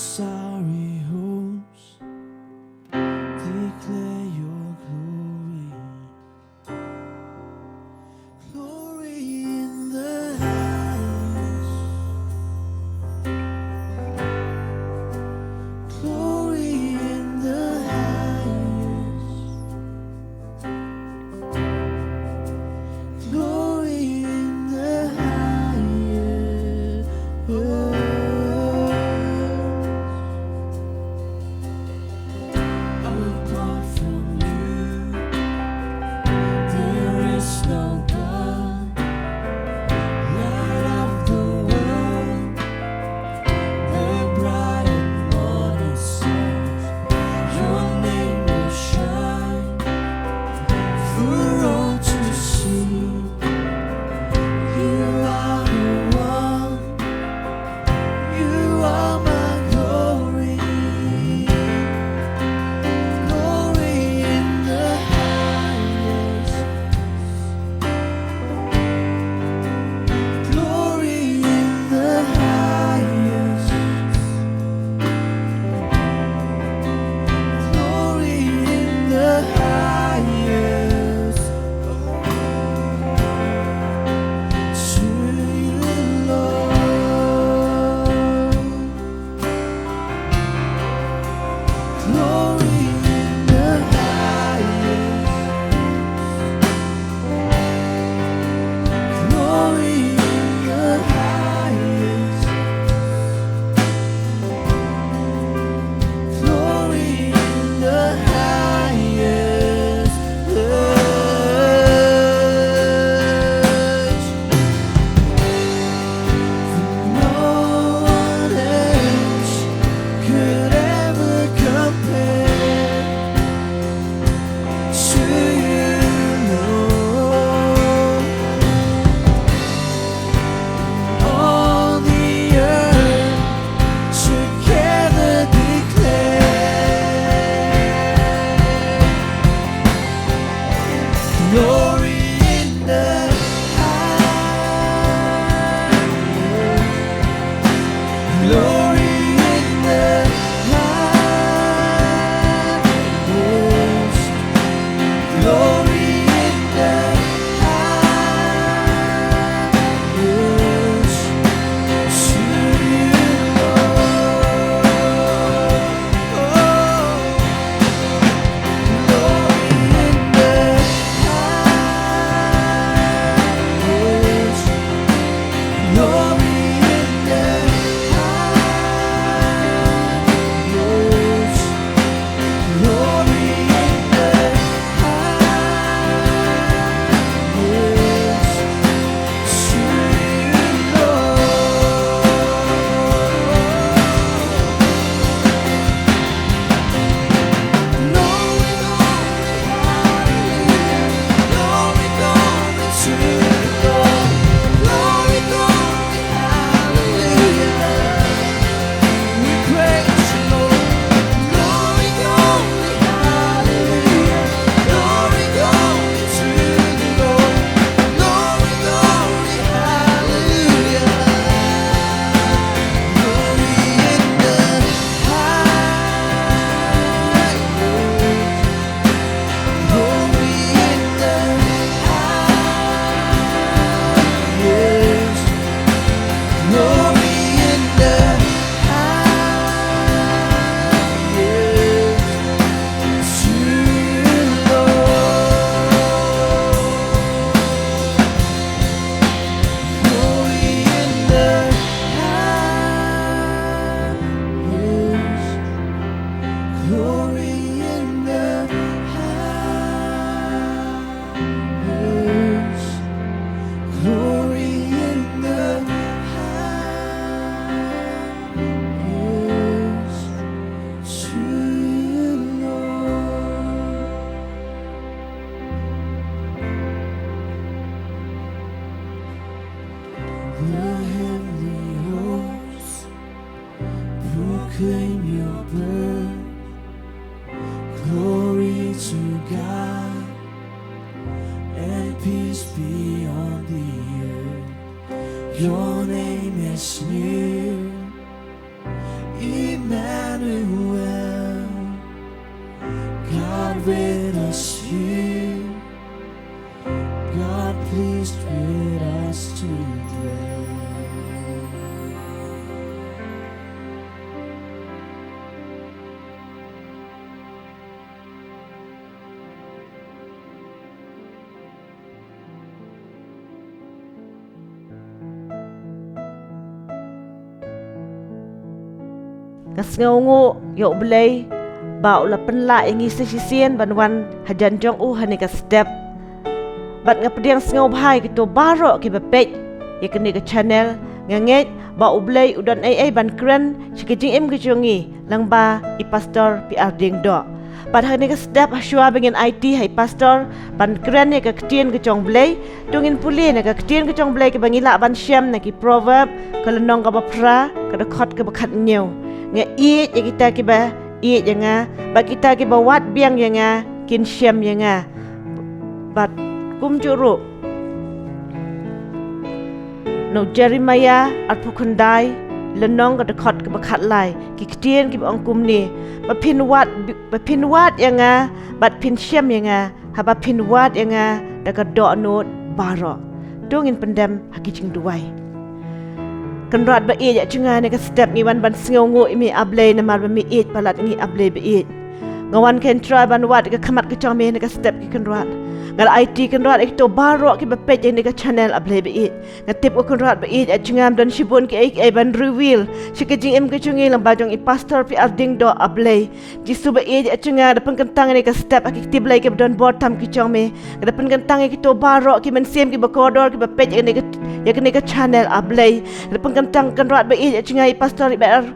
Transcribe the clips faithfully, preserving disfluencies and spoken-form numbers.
Sorry, host, declare your glory. Glory in the highest. Glory in the highest. Glory in the highest. Apart from you, there is no God. Light of the world, the bright and morning stars, your name will shine for all to see. You are the one, you are my glory. Glory in the highest. Glory in the highest. Glory in the highest. To you, Lord. Glory in the highest. Glory in the highest. Glory in the highest. No one else could ever compare to you, Lord. All the earth together declare, glory in the highest. Glory in the highest. Glory in the highest. To you, Lord. Oh, glory in the highest. Glory in the highest. Glory in the highest. To you, Lord. Glory, glory, hallelujah. Glory, glory to the Lord. Glory, glory, hallelujah. We praise you, Lord. Glory, glory, hallelujah. Glory, glory to the Lord. Glory, glory, hallelujah. Glory in the highest. Glory in the highest. Glory in the highest. To you, Lord. Glory in the highest. Glory in the highest. Glory in the highest. To you, Lord. The heavenly hosts proclaim your birth. Glory to God and peace be on the earth. Your name is near, Emmanuel. Emmanuel, God with us here, God pleased with us today. Nga sngewnguh ïa U Blei ba u la pynlah ïa ngi sa shisien ban wan hajan jong u ha kane ka step. Bad nga pdiang sngewbha ïa kito baroh kiba peit ïa kane ka channel. Nga ngeit ba U Blei u don ei ei ban kren sha ka jingim ka jong ngi lyngba i Pastor P R Diengdoh. Bad ha kane ka step, ha shuwa ba ngin aiti ha i Pastor ban kren ïa ka ktien ka jong U Blei, to ngin pule na ka ktien ka jong U Blei kaba ngi lah ban shem na ki Proverb, ka lynnong kaba phra, ka dkhot kaba khathynñiew. Nga ïeit ïa kita kiba ïeit ïa nga, bad kita kiba wad biang ïa nga kin shem ïa nga. Bad kumjuh ruh na u Jeremiah arphew khyndai, lynnong ka dkhot kaba khatlai, ki ktien kiba ong kumne: Ba phin wad, ba phin wad ïa nga bad phin shem ïa nga, haba phin wad ïa nga da ka dohnud baroh. To ngin pyndem ha ki jingduwai. Kynrad ba ïeit, ha jong nga ha kane ka step ngi wan ban sngewnguh ïa me A Blei namar ba me ïeit palat ïa ngi A Blei ba ïeit. Nga wan, ko Trai, ban wad ïa ka khmat ka jong me ha kane ka step, ko Kynrad. Nga la aiti, Kynrad, ïa kito baroh kiba peit ïa kane ka channel, A Blei ba ïeit. Nga tip, ko Kynrad ba ïeit, ha jong nga ym don shibun kiei kiei ban reveal sha ka jingim ka jong ngi lyngba jong i Pastor P R Diengdoh, A Blei. Jisu ba ïeit, ha jong nga da pynkyntang ïa kane ka step ha ki kti blei kiba don bor tam ki jong me. Nga da pynkyntang ïa kito baroh ki mynsiem kiba kordor kiba peit ïa kane ka, ïa kane ka channel, A Blei. Nga da pynkyntang, Kynrad ba ïeit, ha jong nga i Pastor i P R,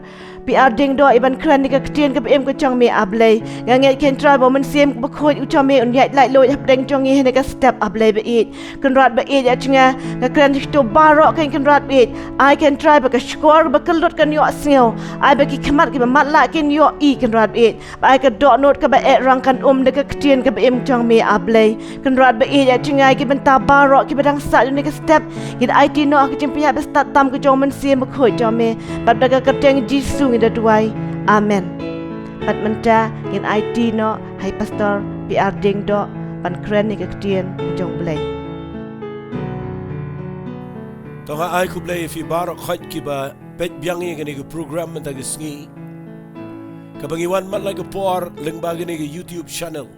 P R Diengdoh, i ban kren ïa ka ktien kaba im ka jong me, A Blei. Nga ngeit, ko Trai, ba u Mynsiem Bakhuid u jong me un ïaid laitluid hapdeng jong ngi ha kane ka step, A Blei ba ïeit. Kynrad ba ïeit, ha jong nga, nga kren ïa kito baroh, ko Kynrad ba ïeit. Ai, ko Trai, ba ka shkor ba kyllut kan ïohsngew. Ai, ba ki khmat kiba matlah kin ïohi, Kynrad ba ïeit. Ba ai ka dohnud kaba eh rang kan um da ka ktien kaba im jong me, A Blei. Kynrad ba ïeit, ha jong nga, ïa ki bynta baroh kiba dang sah ha kane ka step, ngi da aiti noh ha ka jingpynïaid ba stad tam ka jong u Mynsiem Bakhuid jong me. Bad da ka kyrteng Jisu ngi da duwai. Amen. Bad mynta ngin aiti noh ha i Pastor P R Diengdoh ban kren ïa ka ktien ka jong U Blei. To nga ai khublei ïa phi baroh khoit kiba peit biang ïa kane ka program mynta ka sngi, kaba ngi wan matlah ka por lyngba kane ka YouTube channel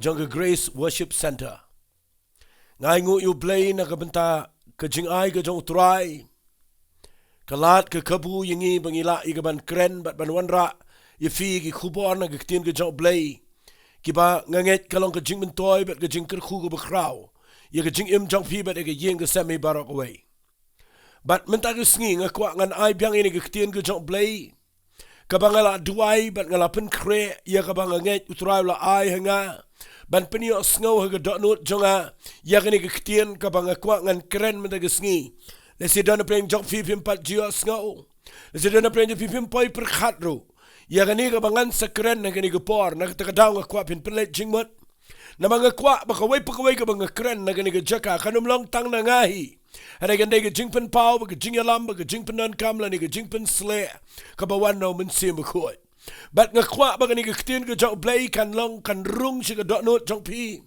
jong ka Grace Worship Centre. Nga ainguh ïa U Blei na ka bynta ka jingai ka jong U Trai, ka lad ka kabu ïa ngi ba ngi lah ïa ka ban kren bad ban wanrah ïa phi ki khubor na ka ktien ka jong U Blei, kiba nga ngeit ka long ka jingmyntoi bad ka jingkyrkhu kaba khraw ïa ka jingim jong phi bad ïa ka ïing ka sem hi baroh kawei. Bad mynta ka sngi nga kwah ngan ai biang ïa kane ka ktien ka jong U Blei, kaba nga la duwai bad nga la pynkhreh ïa kaba nga ngeit U Trai u la ai ha nga ban pynïohsngew ha ka dohnud jong nga ïa kane ka ktien kaba nga kwah ngan kren mynta ka sngi. Lehse don napdeng jong phi phim pat ju ïohsngew, lehse don napdeng jong phi phim poi pyrkhat ruh ïa kane kaba ngan sa kren ha kane ka por. Na kata ka daw nga kwah phin pynleit jingmut. Namar nga kwah ba kawei pa kawei kaba nga kren na kane ka jaka kan ym long tang na nga hi. Hynrei kan dei ka jingpynpaw bad ka jingïalam bad ka jingpyndonkam lane ka jingpynshlur kaba wan na U Mynsiem Bakhuid. Bad nga kwah ba kane ka ktien ka jong U Blei kan long, kan rung sha ka dohnud jong phi,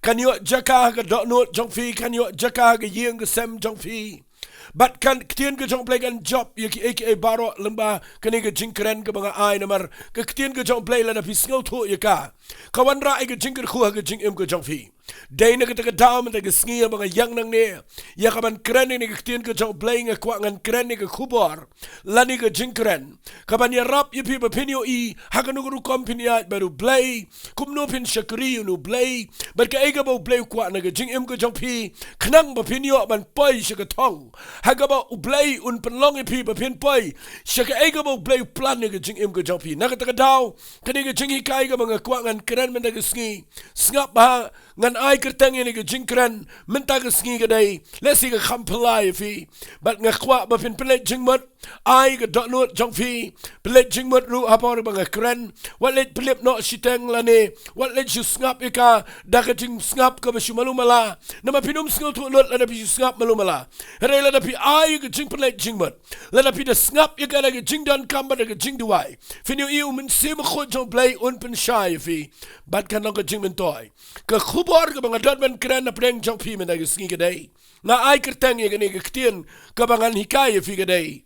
kan ïoh jaka ha ka dohnud jong phi, kan ïoh jaka ha ka ïing ka sem jong phi. Bad ka ktien ka jong U Blei kan jop ïa kiei kiei baroh lyngba kane ka jingkren kaba nga ai, namar ka ktien ka jong U Blei lada phi sngewthuh ïa ka, ka wanrah ïa ka jingkyrkhu ha ka jingim ka jong phi. Dei na kata ka daw mynta ka sngi ba nga ïeng nangne ïa ka ban kren ïa ka ktien ka jong U Blei. Nga kwah ngan kren ïa ka khubor lane ka jingkren kaban ïarap ïa phi ba phin ïohi ha kano ka rukom phin ïaid bad U Blei, kumno phin shakri ïa U Blei, bad kaei kaba U Blei u kwah na ka jingim ka jong phi, khnang ba phin ïoh ban poi sha ka thong ha kaba U Blei un pynlong ïa phi ba phin poi sha kaei kaba U Blei u plan ïa ka jingim ka jong phi. Na kata ka daw, kane ka jinghikai kaba nga kwah ngan kren mynta ka sngi, sngap bha, ngan ai kyrteng ïa kane ka jingkren mynta ka sngi ka dei, lehse ka kham phylla ïa phi. Bad nga kwah ba phin pynleit jingmut, ai ka dohnud jong phi, pynleit jingmut ruh ha por ba nga kren. Wat leit pynlip noh shiteng lane wat leit shu sngap ïa ka da ka jingsngap kaba shu malu mala. Namar phin ym sngewthuh lut lada phi shu sngap malu mala. Hynrei lada phi ai ka jingpynleit jingmut, lada phi da sngap ïa ka da ka jingdonkam bad da ka jingduwai, phin ïohi U Mynsiem Bakhuid jong U Blei un pynshai ïa phi. Bad kan long ka jingmyntoi. Ka khubor kaba nga don ban kren na pdeng jong phi mynta ka sngi ka dei, nga ai kyrteng ïa kane ka ktien kaba ngan hikai ïa phi ka dei,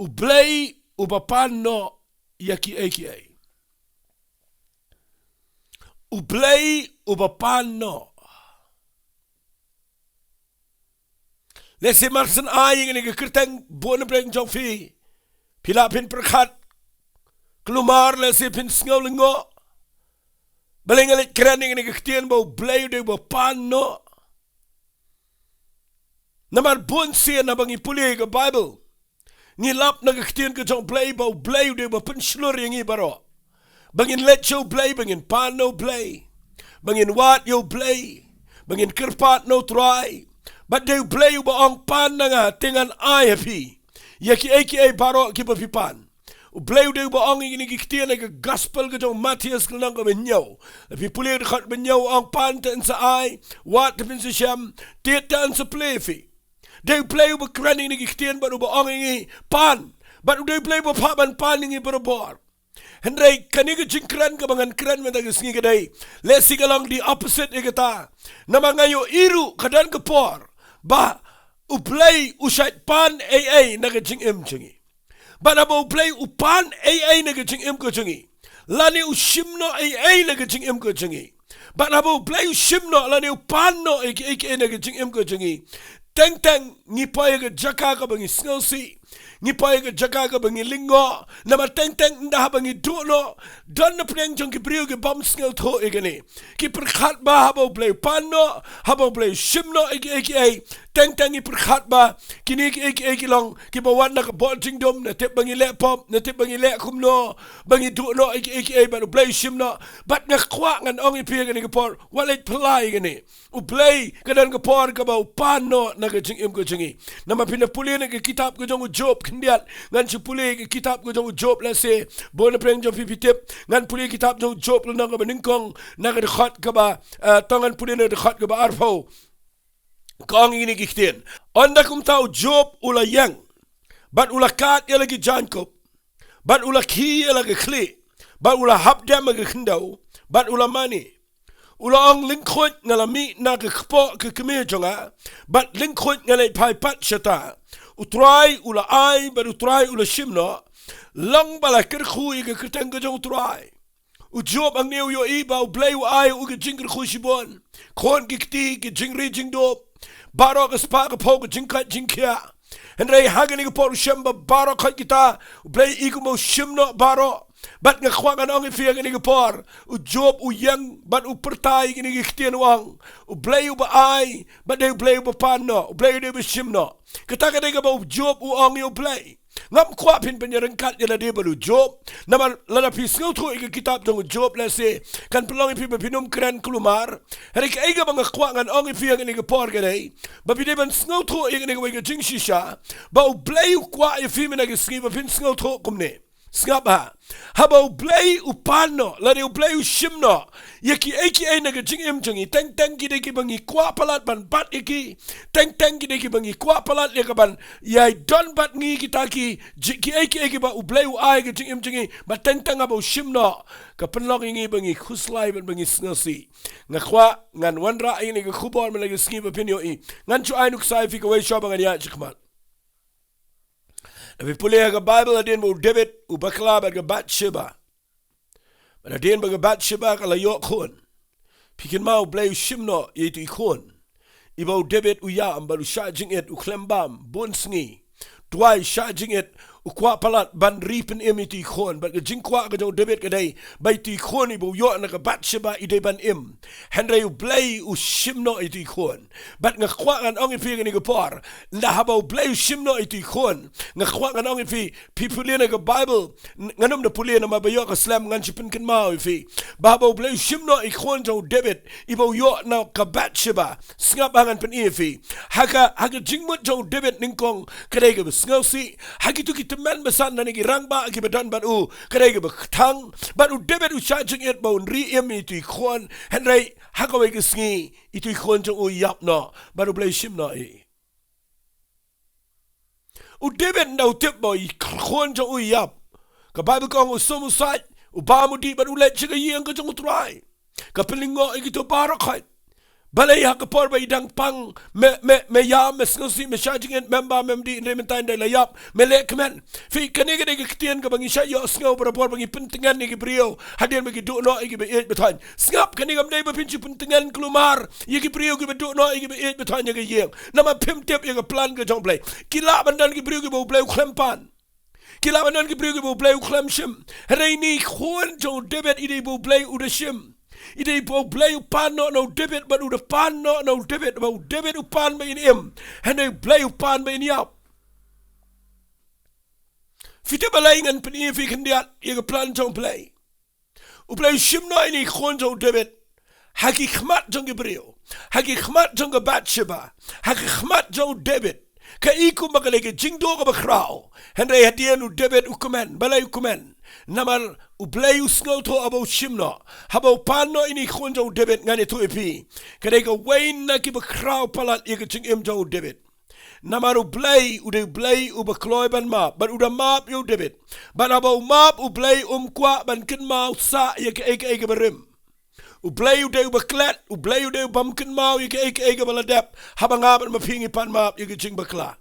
U Blei uba pan noh ïa kiei kiei. U Blei uba pan noh. Lehse mar shen ai ïa kane ka kyrteng bun na pdeng jong phi, phi lah phin pyrkhat, kulmar lehse phin sngew lyngngoh. Balei nga leit kren ïa kane ka ktien ba U Blei u dei uba pan noh? Namar bun sien haba ngi pule ka Baibl, ngi lap na ka ktien ka jong U Blei ba U Blei u dei uba pynshlur ïa ngi baroh. Ba ngin leit sha U Blei, ba ngin pan na U Blei, ba ngin wad ïa U Blei, ba ngin kyrpad na U Trai. Bad dei U Blei uba ong, pan na nga te ngan ai ha phi ïa kiei kiei baroh kiba phi pan. U Blei u dei uba ong ïa kine ki ktien ha ka Gospel ka jong u Mathaios ka lynnong kaba hynñiew. Lada phi pule ka dkhot ba hynñiew, u ong, pan te yn sa ai, wad te phin sa shem, tied te yn sa plie ïa phi. Dei U Blei uba kren ïa kine ki ktien bad uba ong ïa ngi, pan. Bad u dei U Blei uba phah ban pan ïa ngi barabor. Hynrei kane ka jingkren kaba ngan kren mynta ka sngi ka dei, lehse ka long the opposite ïa kata. Namar nga ïohi ruh ka don ka por ba U Blei u shait pan ei ei na ka jingim jong ngi. Bad haba U Blei u pan ei ei na ka jingim ka jong ngi, lane u shim noh ei ei na ka jingim ka jong ngi, bad haba U Blei u shim noh lane u pan noh ïa kiei kiei na ka jingim ka jong ngi, teng teng ngi poi ha ka jaka kaba ngi sngewsih. Ngi poi ha ka jaka kaba ngi lyngngoh. Namar teng teng ynda haba ngi duh noh, don na pdeng jong ki briew ki bym sngewthuh ïa kane. Ki pyrkhat ba haba U Blei u pan noh, haba U Blei u shim noh ïa kiei kiei, teng teng ngi pyrkhat ba kine kiei kiei ki long kiba wan na ka bor jingdum, na tip ba ngi leh pop, na tip ba ngi leh kumno, ba ngi duh noh ïa kiei kiei bad U Blei u shim noh. Bad nga kwah ngan ong ïa phi ha kane ka por, wat leit phylla ïa kane. U Blei ka don ka por kaba u pan noh na ka jingim ka jong ngi. Namar phin da pule na ka kitab ka jong u Job khyndiat, ngan shu pule ka kitab ka jong u Job lehse bun na pdeng jong phi phi tip. Ngan pule kitab jong u Job lynnong kaba nyngkong na ka dkhot kaba, eh, to ngan pule na ka dkhot kaba arphew. Ka ong ïa kine ki ktien. Ynda kumta u Job u la ïeng, bad u la kad ïa la ki jaiñkup, bad u la khie ïa la ka khlieh, bad u la hap dem ha ka khyndew, bad u la mane. U la ong, lyngkhuid nga la mih na ka kpoh ka kmie jong nga, bad lyngkhuid nga leit phai pat shata. U Trai u la ai bad U Trai u la shim noh. Long ba la kyrkhu ïa ka kyrteng ka jong U Trai. U Job hangne u ïohi ba U Blei u ai u ka jingkyrkhu shibun. Khun ki kti, ki jingri jingdup, baroh ka spah ka phew, ka jingkoit jingkhiah. Hynrei ha kane ka por u shem ba baroh khoit kita U Blei i kumba u shim noh baroh. Bad nga kwah ngan ong ïa phi ha kane ka por, u Job u ïeng bad u pyrta ïa kine ki ktien, u ong, U Blei uba ai, bad dei U Blei uba pan noh, U Blei u dei uba shim noh. Kata ka dei kaba u Job u ong ïa U Blei. Ngam kwah phin pynïaryngkat ïa lade bad u Job. Namar lada phi sngewthuh ïa ka kitab jong u Job lehse kan pynlong ïa phi ba phin ym kren kulmar. Hynrei kaei kaba nga kwah ngan ong ïa phi ha kane ka por ka dei ba phi dei ban sngewthuh ïa kane kawei ka jingshisha, ba U Blei u kwah ïa phi mynta ka sngi ba phin sngewthuh kumne. Sngap ha, haba U Blei u pan noh lane U Blei u shim noh ïa kiei kiei na ka jingim jong ngi, teng teng ki dei kiba ngi kwah palat ban bat ïa ki. Teng teng ki dei kiba ngi kwah palat ïa ka ban ïai don bad ngi kita ki, ji-, kiei kiei kiba U Blei u ai ha ka jingim jong ngi. Bad teng teng haba u shim noh, ka pynlong ïa ngi ba ngi khuslai bad ba ngi sngewsih. Nga kwah ngan wanrah ïa kane ka khubor mynta ka sngi ba phin ïohi. Ngan shu ai nuksa ïa phi kawei shuwa ba ngan ïaid shakhmat. Lada phi pule ha ka Baibl, hadien ba u David u bakla bad ka Bathsheba, bad hadien ba ka Bathsheba ka la ïoh khun, phi kynmaw U Blei u shim noh ïa itu i khun. Iba u David u ïam bad u shah jingit, u khlem bam bun sngi. Duwai, shah jingit, u kwah palat ban ri pynim ïa itu i khun, bad ka jingkwah ka jong u David ka dei ba itu i khun iba u ïoh na ka Bathsheba i dei ban im. Hynrei U Blei u shim noh ïa itu i khun. Bad nga kwah ngan ong ïa phi kane ka por, ynda haba U Blei u shim noh ïa itu i khun, nga kwah ngan ong ïa phi, phi pule na ka Bible, n-, ngan ym da pule namar ba ïoh ka slem, ngan shu pynkynmaw ïa phi. Ba haba U Blei u shim noh ïa i khun jong u David iba u ïoh na ka Bathsheba, sngap ha ngan pyni ïa phi. Ha ka, ha ka jingmut jong u David nyngkong ka dei kaba sngewsih. Ha kito ki tymmen basan lane ki rangbah kiba don bad u ka dei kaba kthang. Bad u David u shah jingit ba un ri im ïa itu i khun. Hynrei ha kawei ka sngi itu i khun jong u u ïap noh bad U Blei u shim noh ïa i. U David ynda u tip ba i khun jong u u ïap, ka Bible ka ong u sum u sait, u bam u dih bad u leit sha ka ïing ka jong U Trai. Ka pynlyngngoh ïa kito baroh khoit. Balei ha ka por ba i dang pang, me, me, me ïam, me sngewsih, me shah jingit, mem bam, mem dih, hynrei mynta ynda i la ïap me leh kmen. Phi, kane ka dei ka ktien kaba ngi shah ïohsngew barabor ba ngi pyntngen ïa ki briew hadien ba ki duh noh ïa kiba ïeit ba thoiñ. Sngap, kane kam dei ba phin shu pyntngen kulmar ïa ki briew kiba duh noh ïa kiba ïeit ba thoiñ ha ka ïing. Namar phim tip ïa ka plan ka jong U Blei. Ki lah ban don ki briew kiba U Blei u khlem pan. Ki lah ban don ki briew kiba U Blei u khlem shim. Hynrei ine i khun jong u David i dei ba U Blei u da shim. I dei ba U Blei u pan noh na u David, bad u da pan noh na u David, ba u David u pan ba in im, hynrei U Blei u pan ba in ïap. Phi tip balei? Ngan pyni ïa phi khyndiat ïa ka plan jong U Blei. U Blei u shim noh ine i khun jong u David ha ki khmat jong ki briew, ha ki khmat jong ka Bathsheba, ha ki khmat jong u David. Ka i kumba ka dei ka jingduh kaba khraw. Hynrei hadien u David u kmen. Balei u kmen? Namar U Blei u sngewthuh haba u shim noh, haba u pan noh ine i khun jong u David, ngan ïathuh ïa phi, ka dei kawei na kiba khraw palat ïa ka jingim jong u David. Namar U Blei u dei U Blei uba kloi ban map, bad u da map ïa u David. Bad haba u map, U Blei um kwah ban kynmaw sah ïa kaei kaei kaba rim. U Blei u dei uba klet, U Blei u dei u bym kynmaw ïa kaei kaei kaba la dep haba nga bad ma phi ngi pan map ïa ka jingbakla.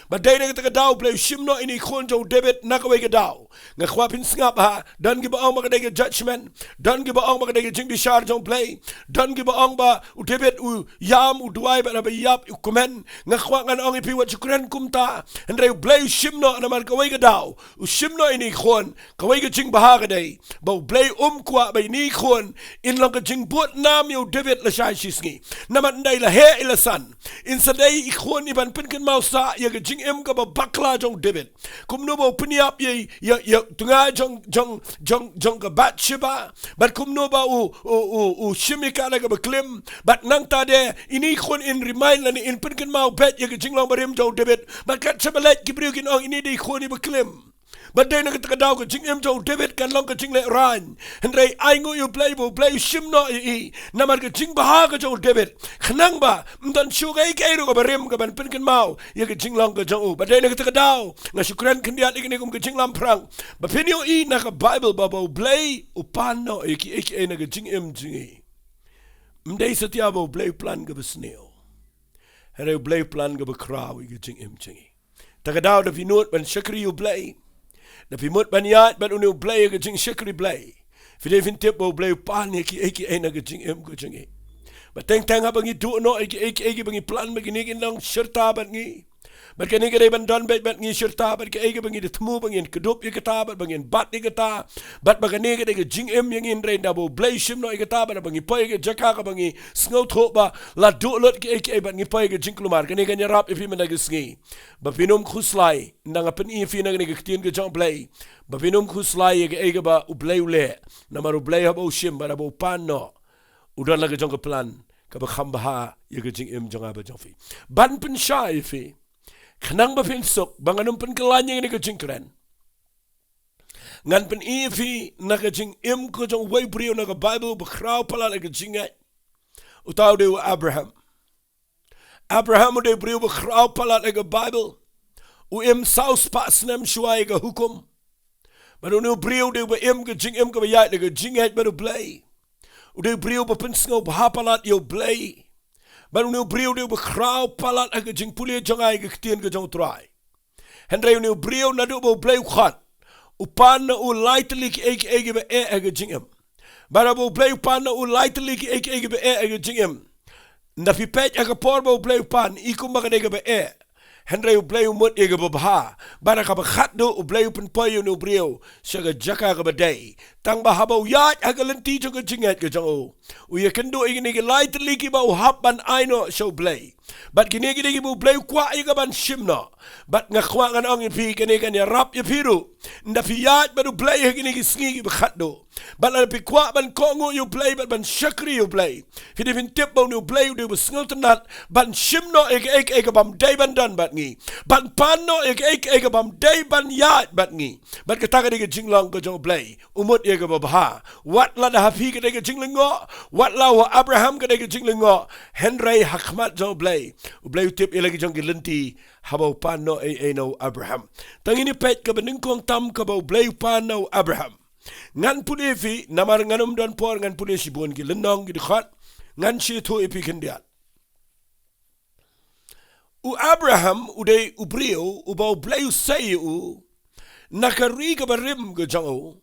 Bad dei na kata ka daw U Blei u shim noh ine i khun jong u David na kawei ka daw. Nga kwah phin sngap ha, don kiba ong ba ka dei ka judgment, don kiba ong ba ka dei ka jingbishar jong U Blei, don kiba ong ba u David u ïam, u duwai, bad haba ïap u kmen. Nga kwah ngan ong ïa phi, wat shu kren kumta. Hynrei U Blei u shim noh namar kawei ka daw u shim noh ine i khun. Kawei ka jingbha ka dei ba U Blei um kwah ba ine i khun in long ka jingbud nam ïa u David lashai shisngi. Namar ynda i la heh i la san, in sa dei i khun i ban pynkynmaw sah ïa ka jingim kaba bakla jong u David. Kumno ba u pynïap ïa, ïa, ïa u tnga jong, jong, jong, jong ka Bathsheba. Bad kumno ba u, u, u, u shim ïa ka da kaba klim. Bad nangta de ine i khun in remind lane in pynkynmaw beit ïa ka jinglong barim jong u David. Bad kat shaba leit ki briew kin ong ine i dei i khun iba klim. Bad dei na kata ka daw ka jingim jong u David kan long ka jinglehrain. Hynrei ai nguh ïa U Blei ba U Blei u shim noh ïa i namar ka jingbha ka jong u David. Khnang ba ym don shuh kaei kaei ruh kaba rim ka ban pynkynmaw ïa ka jinglong ka jong u. Bad dei na kata ka daw nga shu kren khyndiat ïa kane kum ka jinglamphrang ba phin ïohi na ka Bible ba, ba U Blei u pan noh ïa kiei kiei na ka jingim jong ngi. Ym dei satia ba U Blei u plan kaba sniew, hynrei U Blei u plan kaba khraw ïa ka jingim jong ngi. Ta ka daw da phi nud ban shakri ïa U Blei, da phi mut ban ïaid bad une U Blei ïa ka jingshakri Blei, phi dei phin tip ba U Blei u pan ïa kiei kiei na ka jingim ka jong ngi. Bad teng teng haba ngi duh noh ïa kiei kiei kiba ngi plan ba kine kin long shirta bad ngi, bad kane ka dei ban don beit bad ngi shirta, bad kaei kaba ngi da thmu ba ngin kdup ïa kata bad ba ngin bat ïa kata, bad ba kane ka dei ka jingim ïa ngi, hynrei naba U Blei u shim noh ïa kata bad ba ngi poi ïa ka jaka kaba ngi sngewthuh ba la duh lut kiei kiei bad ngi poi ïa ka jingkulmar. Kane kan ïarap ïa phi mynta ka sngi. Ba phin ym khuslai, ynda nga pyni ïa phi na kane ka ktien ka jong U Blei, ba phin ym khuslai ïa kaei kaba U Blei u leh. Namar U Blei haba u shim bad haba u pan noh, u don la ka jong ka plan kaba kham bha ïa ka jingim jong nga bad jong phi. Ban pynshai ïa phi, khnang ba phin suk, ba ngan ym pynkylla ïa kane ka jingkren, ngan pyni ïa phi na ka jingim ka jong uwei u briew na ka Bible ba khraw palat ha ka jingngeit. Uta u dei u Abraham. Abraham u dei u briew ba khraw palat ha ka Bible. U im saw spah snem shuwa ïa ka hukum. Bad une u briew u dei uba im ka jingim kaba ïaid da ka jingngeit bad U Blei. U dei u briew ba pynsngewbha palat ïa U Blei. Bad une u briew u dei uba khraw palat ha ka jingpule jong nga ïa ka ktien ka jong U Trai. Hynrei une u briew naduh ba U Blei u khot, u pan na u lai tylli kiei kiei kiba eh ha ka jingim. Bad haba U Blei u pan na u lai tylli kiei kiei kiba eh ha ka jingim, ynda phi peit ha ka por ba U Blei u pan, i kumba ka dei kaba eh. Hynrei U Blei u mut ïa kaba bha. Bad ha kaba khatduh U Blei u pynpoi ïa une u briew sha ka jaka kaba dei. Tang ba haba u ïaid ha ka lynti jong ka jingngeit ka jong u, u ïakynduh ïa kine ki lai tylli kiba u hap ban ai noh sha U Blei. Bad kine ki dei kiba U Blei u kwah ïa ka ban shim noh. Bad nga kwah ngan ong ïa phi, kane kan ïarap ïa phi ruh. Ynda phi ïaid bad U Blei ha kine ki sngi kiba khatduh, bad lada phi kwah ban kohnguh ïa U Blei bad ban shakri ïa U Blei, phi dei phin tip ba une U Blei u dei uba sngewtynnat ban shim noh ïa kaei kaei ka bym dei ban don bad ngi, ban pan noh ïa kaei kaei ka bym dei ban ïaid bad ngi. Bad kata ka dei ka jinglong ka jong U Blei. U mut ïa kaba bha. Wat lada ha phi ka dei ka jinglyngngoh, wat la ha u Abraham ka dei ka jinglyngngoh, hynrei ha khmat jong U Blei, U Blei u tip ïa la ki jong ki lynti haba u pan noh ei ei na u Abraham. Tang ngin ïa peit kaba nyngkong tam kaba U Blei u pan na u Abraham. Ngan pule ïa phi, namar ngan ym don por ngan pule shibun ki lynnong ki dkhot. Ngan shu ïathuh ïa phi khyndiat. U Abraham u dei u briew uba U Blei u sei ïa u na ka ri kaba rim ka jong u.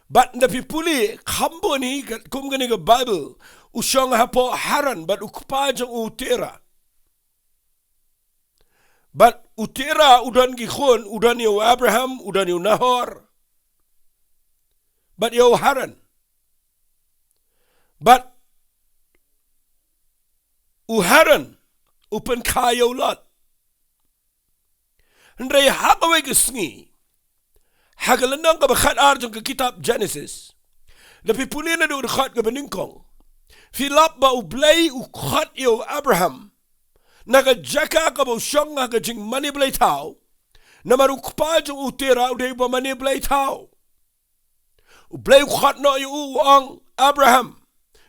Bad ynda phi pule kham bun hi, ka, kum kane ka Baibl, u shong hapoh Haran, bad u kpa jong u Terah. Bad u Terah u don ki khun, u don ïa u Abraham, u don ïa u Nahor, bad ïa u Haran. Bad u Haran u pynkha ïa u Lot. Hynrei ha kawei ka sngi, ha ka lynnong kaba khatar jong ka kitab Genesis, lada phi pule naduh dkhot kaba nyngkong, phi lap ba U Blei u khot ïa u Abraham na ka jaka kaba u shong ha ka jingmane blei thaw. Namar u kpa jong u Terah u dei uba mane blei thaw. U Blei u khot noh ïa u, u ong, Abraham,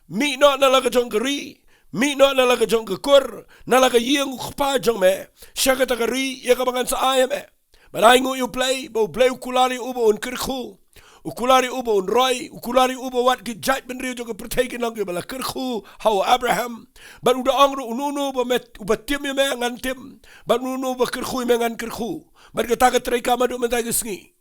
mih noh na la ka jong ka ri, mih noh na la ka jong ka kur, na la ka ïing u kpa jong me, sha kata ka ri ïa kaba ngan sa ai ha me. Bad ai nguh ïa U Blei, ba U Blei u kular ïa u ba un kyrkhu. U kular ïa u ba un roi, u kular ïa u ba wat ki jaitbynriew jong ka pyrthei kin long kiba la kyrkhu ha u Abraham. Bad u da ong ruh, uno uno uba me, uba tim ïa me ngan tim. Bad uno uno uba kyrkhu ïa me ngan kyrkhu. Bad kata ka trei ka haduh mynta ka sngi.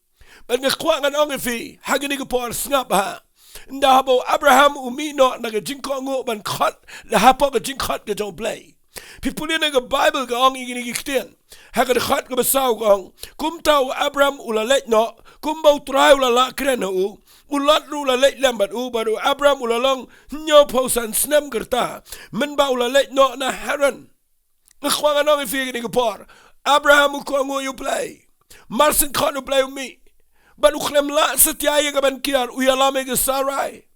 Bad nga kwah ngan ong ïa phi, ha kane ka por sngap bha. Ynda haba u Abraham u mih noh na ka jingkohnguh ban khot, la hapoh ka jingkhot ka jong U Blei. Phi pule na ka Baibl ka ong ïa kine ki ktien. Ha ka dkhot kaba saw ka ong, kumta u Abraham u la leit noh, kumba U Trai u la lah kren ha u. U Lot ruh u la leit lem bad u, bad u Abraham u la long hynñiewphew san snem ka rta, mynba u la leit noh na Haran. Nga kwah ngan ong ïa phi ha kane ka por, Abraham u kohnguh ïa U Blei. Mar syn khot U Blei u mih. Bad u khlem lah satia ïa ka ban kiar, u ïalam ïa ka Sarai.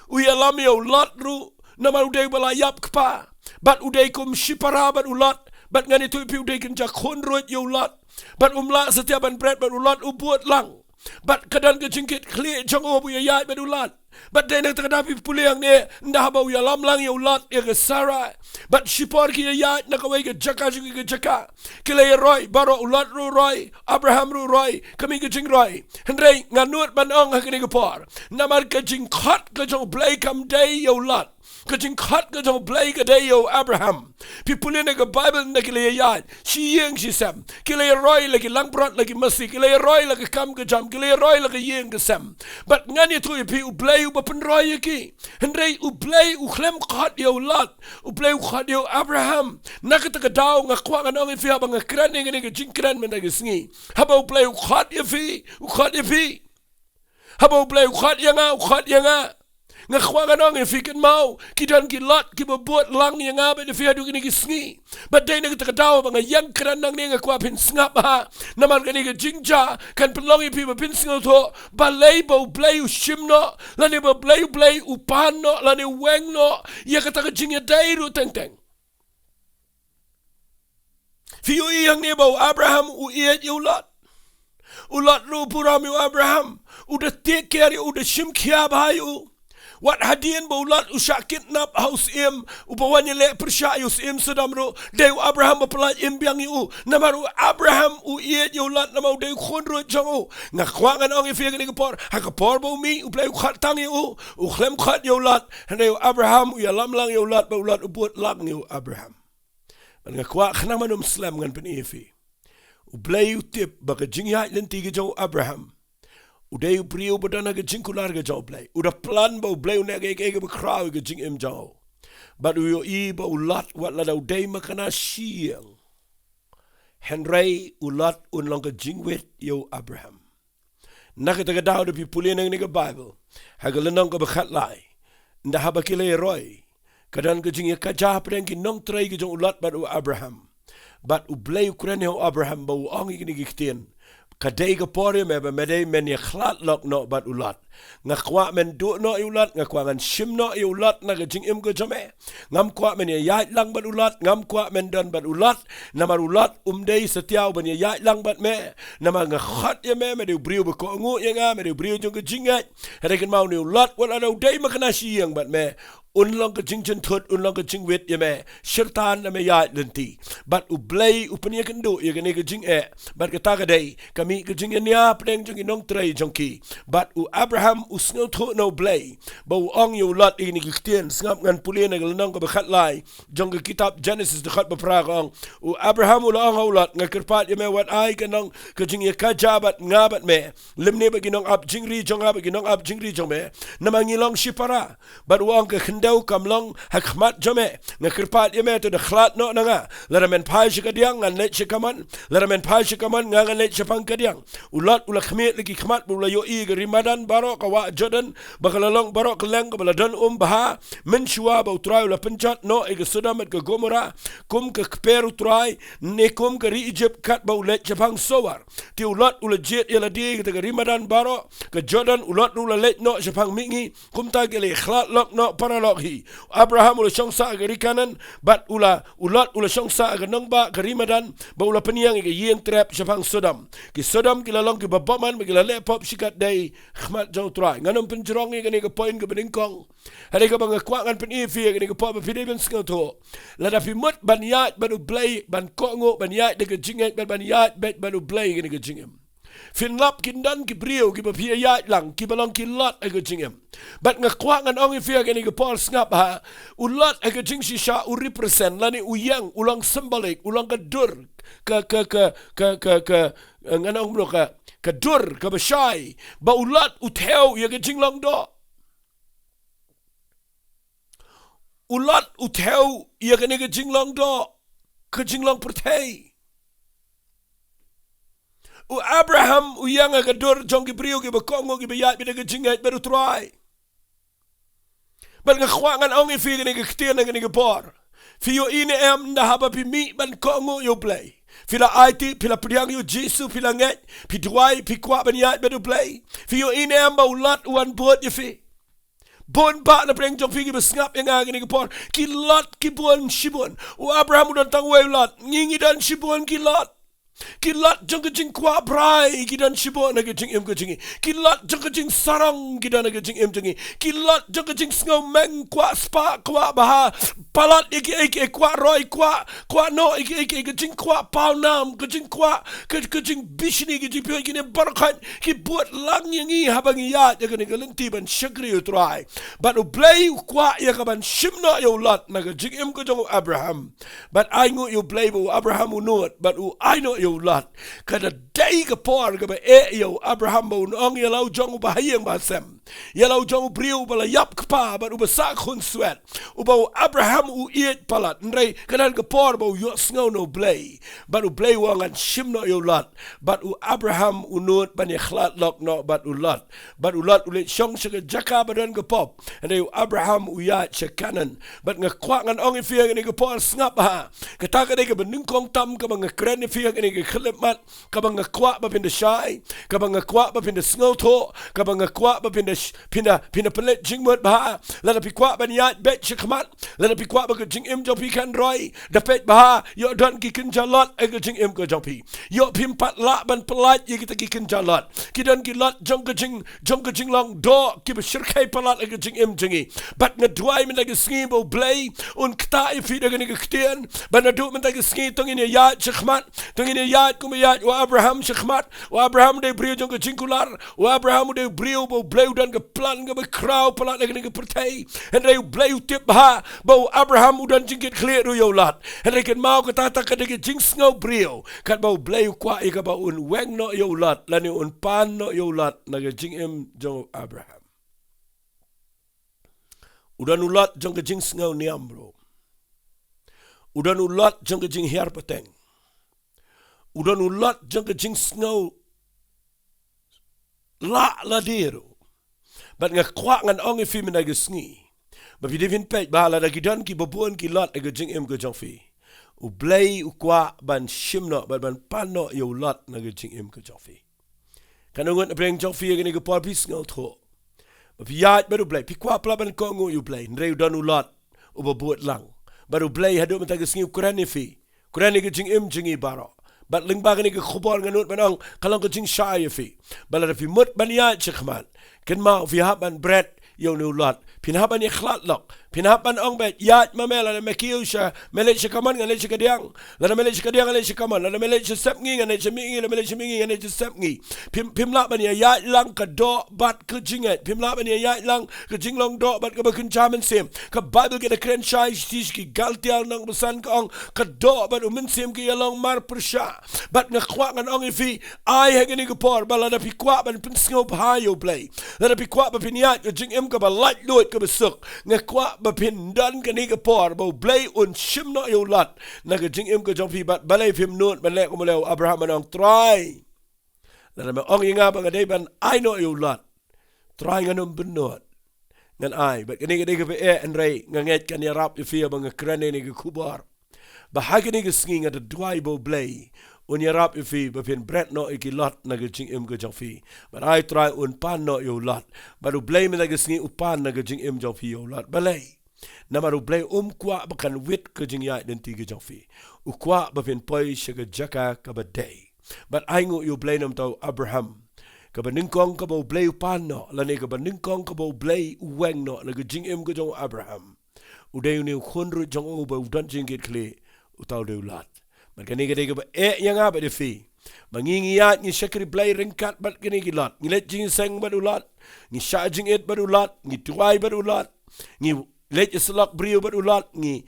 U ïalam ïa u Lot ruh, namar u dei uba la ïap kpa. Bad u dei kum shipara bad u Lot, bad ngan ïathuh ïa phi u dei kynja khun ruh ïa u Lot. Bad um lah satia ban bret bad u Lot u bud lang. Bad ka don ka jingkitkhlieh jong u ba u ïaid bad u Lot. Bad dei na kata ka daw phi pule hangne, ynda haba u ïalam lang ïa u Lot ïa ka Sarai. Bad shipor ki ïaid na kawei ka jaka sha kawei ka jaka. Ki la ïaroi, baroh u Lot ruh u roi, Abraham ruh u roi, ka mih ka jingroi. Hynrei nga nud ban ong ha kane ka por, namar ka jingkhot ka jong U Blei kam dei ïa u Lot. Ka jingkhot ka jong U Blei ka dei ïa u Abraham. Phi pule na ka Baibl ynda ki la ïaid, shi ïing shi sem. Ki la ïaroi la ki langbrot la ki masi, ki la ïaroi la ka kam ka jam, ki la ïaroi la ka ïing ka sem. Bad ngan ïathuh ïa phi U Blei uba pynroi ïa ki. Hynrei U Blei u khlem khot ïa u Lot. U Blei u khot ïa u Abraham. Na kata ka daw nga kwah ngan ong ïa phi haba nga kren ïa kane ka jingkren mynta ka sngi. Haba U Blei u khot ïa phi, u khot ïa phi. Haba U Blei u khot ïa nga, u khot ïa nga. Nga kwah ngan ong ïa phi kynmaw, ki don ki Lot kiba bud lang ïa nga bad ïa phi haduh kine ki sngi. Bad dei na kata ka daw ba nga ïeng kren nangne nga kwah phin sngap bha. Namar kane ka jingjia kan pynlong ïa phi ba phin sngewthuh balei ba U Blei u shim noh, lane ba balei U Blei u pan noh, lane u weng noh ïa kata ka jingïadei ruh teng teng. Phi ïohi hangne ba u Abraham u ïeit ïa u Lot. U Lot ruh u burom ïa u Abraham. U da take care ïa u, u da shim khia bha ïa u. Wat hadien ba u Lot u shah kidnap ha u syiem, uba wan ïaleh pyrshah ïa u syiem Sodom ruh, dei u Abraham ba pyllait im biang ïa u. Namar u Abraham u ïeit ïa u Lot, namar u dei u khun ruh jong u. Nga kwah ngan ong ïa phi ha kane ka por, ha ka por ba u mih, U Blei u khot tang ïa u. U khlem khot ïa u Lot. Hynrei u Abraham u ïalam lang ïa u Lot, bad u Lot u bud lang ïa u Abraham. Bad nga kwah khnang ban ym slem ngan pyni ïa phi. U Blei u tip ba ka jingïaid lynti ka jong u Abraham, u dei u briew ba don ha ka jingkular ka jong U Blei. U da plan ba U Blei un leh kaei kaei kaba khraw ïa ka jingim jong u. Bad u ïohi ba u Lot, wat lada u dei makna shi ïing, Hynrei u Lot un long ka jingwit ïa u Abraham. Na kata ka daw da phi pule na kane ka Baibl, ha ka lynnong kaba khatlai, nda haba ki la ïaroi, ka don ka jingïakajia hapdeng ki nongtrei ki jong u Lot bad u Abraham. Bad U Blei u kren ïa u Abraham ba u ong ïa kine ki ktien. Ka dei ka por ïa me ba me dei men ïakhlad lok noh bad u Lot. Nga kwah men duh noh ïa u Lot, nga kwah ngan shim noh ïa u Lot na ka jingim ka jong me. Ngam kwah men ïaid lang bad u Lot, ngam kwah men don bad u Lot. Namar u Lot um dei satia u ban ïaid lang bad me. Namar nga khot ïa me, me dei u briew ba kohnguh ïa nga, me dei u briew jong ka jingngeit. Hynrei kynmaw une u Lot wat la u dei makna shi ïing bad me, un long ka jingjynthut, un long ka jingwit ïa me. Shirtan, la me ïaid lynti. Bad U Blei u pynïakynduh ïa kane ka jingeh. Bad kata ka dei ka mih ka jingïania hapdeng jong ki nongtrei jong ki. Bad u Abraham u sngewthuh na U Blei ba u ong ïa u Lot ïa kine ki ktien. Sngap, ngan pule na ka lynnong kaba khatlai jong ka kitab Genesis, dkhot ba phra, ka ong: U Abraham u la ong ha u Lot, nga kyrpad ïa me, wat ai ka nong ka jingïakajia bad nga bad me lymne bad ki nongap jingri jong nga bad ki nongap jingri jong me, namar ngi long shipara. Bad u ong, ka khyndew kam long ha khmat jong me. Nga kyrpad ïa me, to da khlad noh na nga. Lada men phai sha kadiang, ngan leit sha kamon. Lada men phai sha kamon, nga ngan leit shaphang kadiang. U Lot u la khmih la ki khmat bad u la ïohi ka ri madan baroh, ka wah Jordan, ba ka la long baroh kylleng kaba la don um bha. Mynshuwa ba U Trai u la pynjot noh ïa ka Sodom bad ka Gomorrah kum ka kper U Trai, ne kum ka ri Ijipt katba u leit shaphang Soar. Te u Lot u la jied ïa lade ïa kata ka ri madan baroh, ka Jordan, u Lot u la leit noh shaphang mihngi. Kumta ki la ïakhlad lok noh paralok hi. U Abraham u la shong sah ha ka ri Kanaan, bad u la, u Lot u la shong sah ha ka nongbah ka ri madan, bad u la pynïeng ïa ka ïing trep shaphang Sodom. Ki Sodom ki la long kiba bymman bad ki la leh pop shikatdei ha khmat jong U Trai. Ngan ym pynjrong ïa kane ka point kaba nyngkong. Hynrei kaba nga kwah ngan pyni ïa phi ha kane ka por ba phi dei ban sngewthuh. Lada phi mut ban ïaid bad U Blei, ban kohnguh, ban ïaid da ka jingngeit, ban, ban ïaid beit bad U Blei ha kane ka jingim. Phin lap kin don ki briew kiba phi ïaid lang, kiba long ki Lot ha ka jingim. Bad nga kwah ngan ong ïa phi ha kane ka por, sngap ha, u Lot ha ka jingshisha u represent lane u ïeng, u long symbolic, u long ka dur, ka, ka, ka, eh, ngan ong kumno, ka, ka dur kaba shai ba u Lot u thew ïa ka jinglong doh. U Lot u thew ïa kane ka jinglong doh, ka jinglong pyrthei. U Abraham u ïeng ha ka dur jong ki briew kiba kohnguh, kiba ïaid beit da ka jingngeit bad U Trai. Bad nga kwah ngan ong ïa phi kane ka ktien ha kane ka por. Phi ïohi ne em, nda haba phi mih ban kohnguh ïa U Blei, phi la aiti, phi la pdiang ïa U Jisu, phi la ngeit, phi duwai, phi kwah ban ïaid bad U Blei, phi ïohi ne em ba u Lot u wan bud ïa phi? Bun bah na pdeng jong phi kiba sngap ïa nga ha kane ka por, ki Lot ki bun shibun. U Abraham u don tang uwei u Lot, ngi ngi don shibun ki Lot. Ki Lot jong ka jingkwah brai ki don shibun ha ka jingim ka jong ngi. Ki Lot jong ka jingsarong ki don ha ka jingim jong ngi. Ki Lot jong ka jingsngew meng, kwah spah, kwah bha, palat ïa kiei kiei, kwah roi, kwah, kwah noh ïa kiei kiei, ka jingkwah pawnam, ka jingkwah, ka, ka jingbishni, ka jingpynïaid, kine baroh kine ki bud lang ïa ngi haba ngi ïaid ha kane ka lynti ban shakri U Trai. Bad U Blei u kwah ïa ka ban shim noh ïa u Lot na ka jingim ka jong u Abraham. Bad ainguh ïa U Blei ba u Abraham u nud, bad u ai noh ïa u Lot. Ka da dei ka por kaba eh ïa u Abraham ba un ong, ïa la u jong uba ha ïing ba ha sem, ïa la u jong u briew uba la ïap kpa bad uba sah khunswet, uba u Abraham u ïeit palat. Hynrei ka don ka por ba u ïohsngew na U Blei, bad U Blei u ong, ngan shim noh ïa u Lot. Bad u Abraham u nud ban ïakhlad lok noh bad u Lot. Bad u Lot u leit shong sha ka jaka ba don ka pop. Hynrei u Abraham u ïaid sha Kanaan. Bad nga kwah ngan ong ïa phi ha kane ka por, sngap ha, kata ka dei kaba nyngkong tam kaba nga kren ïa phi ha kane ka khyllipmat, kaba nga kwah ba phin da shai, kaba nga kwah ba phin da sngewthuh, kaba nga kwah ba phin da sh-, phin da, phin da pynleit jingmut bha. Lada phi kwah ban ïaid beit sha khmat, lada phi kwah ba ka jingim jong phi kan roi, da peit bha, ïoh don ki kynja Lot ha ka jingim ka jong phi. Ïoh phim pat lah ban pyllait ïa kita ki kynja Lot. Ki don ki Lot jong ka jing, jong ka jinglong doh, kiba shyrkhei palat ha ka jingim jong ngi. Bad nga duwai mynta ka sngi ba U Blei un ktah ïa phi da kane ka ktien, ba naduh mynta ka sngi to ngin ïaid sha khmat, to ngin ïaid kumba ïaid u Abraham sha khmat. U Abraham u dei u briew jong ka jingkular. U Abraham u dei u briew ba U Blei u don ka plan kaba khraw palat ha kane ka pyrthei. Hynrei U Blei u tip bha ba u Abraham u don jingkitkhlieh ruh ïa u Lot. Hynrei kynmaw, kata, kata ka dei ka jingsngew briew. Katba U Blei u kwah ïa ka ba un weng noh ïa u Lot, lane un pan noh ïa u Lot na ka jingim jong u Abraham. U don u Lot jong ka jingsngew niam ruh. U don u Lot jong ka jinghiar pateng. u don u lot jong ka jingsngew lah lade ruh. Bad nga kwah ngan ong ïa phi mynta ka sngi, ba phi dei phin peit ba lada ki don kiba bun ki lot ha ka jingim ka jong phi, U Blei u kwah ban shim noh bad ban pan noh ïa u lot na ka jingim ka jong phi. Katno ngut na pdeng jong phi ha kane ka por phi sngewthuh ba phi ïaid bad U Blei, phi kwah palat ban kohnguh ïa U Blei, hynrei u don u lot uba bud lang. Bad U Blei haduh mynta ka sngi u kren ïa phi, kren ïa ka jingim jong ngi baroh. Bad lyngba kane ka khubor nga nud ban ong, ka long ka jingshai ïa phi ba lada phi mut ban ïaid shakhmat, kynmaw phi hap ban bret ïa une u lot. Phin hap ban ïakhlad lok. Phin hap ban ong beit, ïaid ma me, lada me kiew sha, me leit sha kamon, ngan leit sha kadiang. Lada me leit sha kadiang, ngan leit sha kamon. Lada me leit sha sepngi, ngan leit sha mihngi. Lada me leit sha mihngi, ngan leit sha sepngi. Phim, phim lah ban ïa ïaid lang ka doh bad ka jingngeit. Phim lah ban ïa ïaid lang ka jinglong doh bad kaba kynja mynsiem. Ka Baibl ka da kren shai sha ki Galtia lynnong ba san ka ong, ka doh bad u mynsiem ki ïa long mar pyrshah. Bad nga kwah ngan ong ïa phi, ai ha kane ka por ba lada phi kwah ban pynsngewbha ïa U Blei, lada phi kwah ba phin ïaid ka jingim kaba laitluid kaba suk, nga kwah ba phin don kane ka por ba U Blei un shim noh ïa u lot na ka jingim ka jong phi. Bad balei phim nud ban leh kumba leh u Abraham, ban ong, Trai, lada me ong ïa nga ba nga dei ban ai noh ïa u lot, Trai, ngan ym pynnud, ngan ai. Bad kane ka dei kaba eh, hynrei nga ngeit kan ïarap ïa phi haba nga kren ïa kane ka khubor, ba ha kane ka sngi nga da duwai ba U Blei un ïarap ïa phi ba phin bret noh ïa ki lot na ka jingim ka jong phi. Bad ai Trai un pan noh ïa u lot. Bad U Blei mynta ka sngi u pan na ka jingim jong phi ïa u lot. Balei? Namar U Blei um kwah ba kan wit ka jingïaid lynti ka jong phi. U kwah ba phin poi sha ka jaka kaba dei. Bad ai nguh ïa U Blei namar uta u Abraham, kaba nyngkong kaba U Blei u pan noh, lane kaba nyngkong kaba U Blei u weng noh na ka jingim ka jong u Abraham, u dei une u khun ruh jong u ba u don jingkitkhlieh, uta u dei u Lot. Bad kane ka dei kaba eh ïa nga bad ïa phi, ba ngi, ngi ïaid, ngi shakri Blei ryngkat bad kine ki lot. Ngi leit jingïaseng bad u Lot, ngi shah jingit bad u Lot, ngi duwai bad u Lot, ngi leit ïasyllok briew bad u Lot, ngi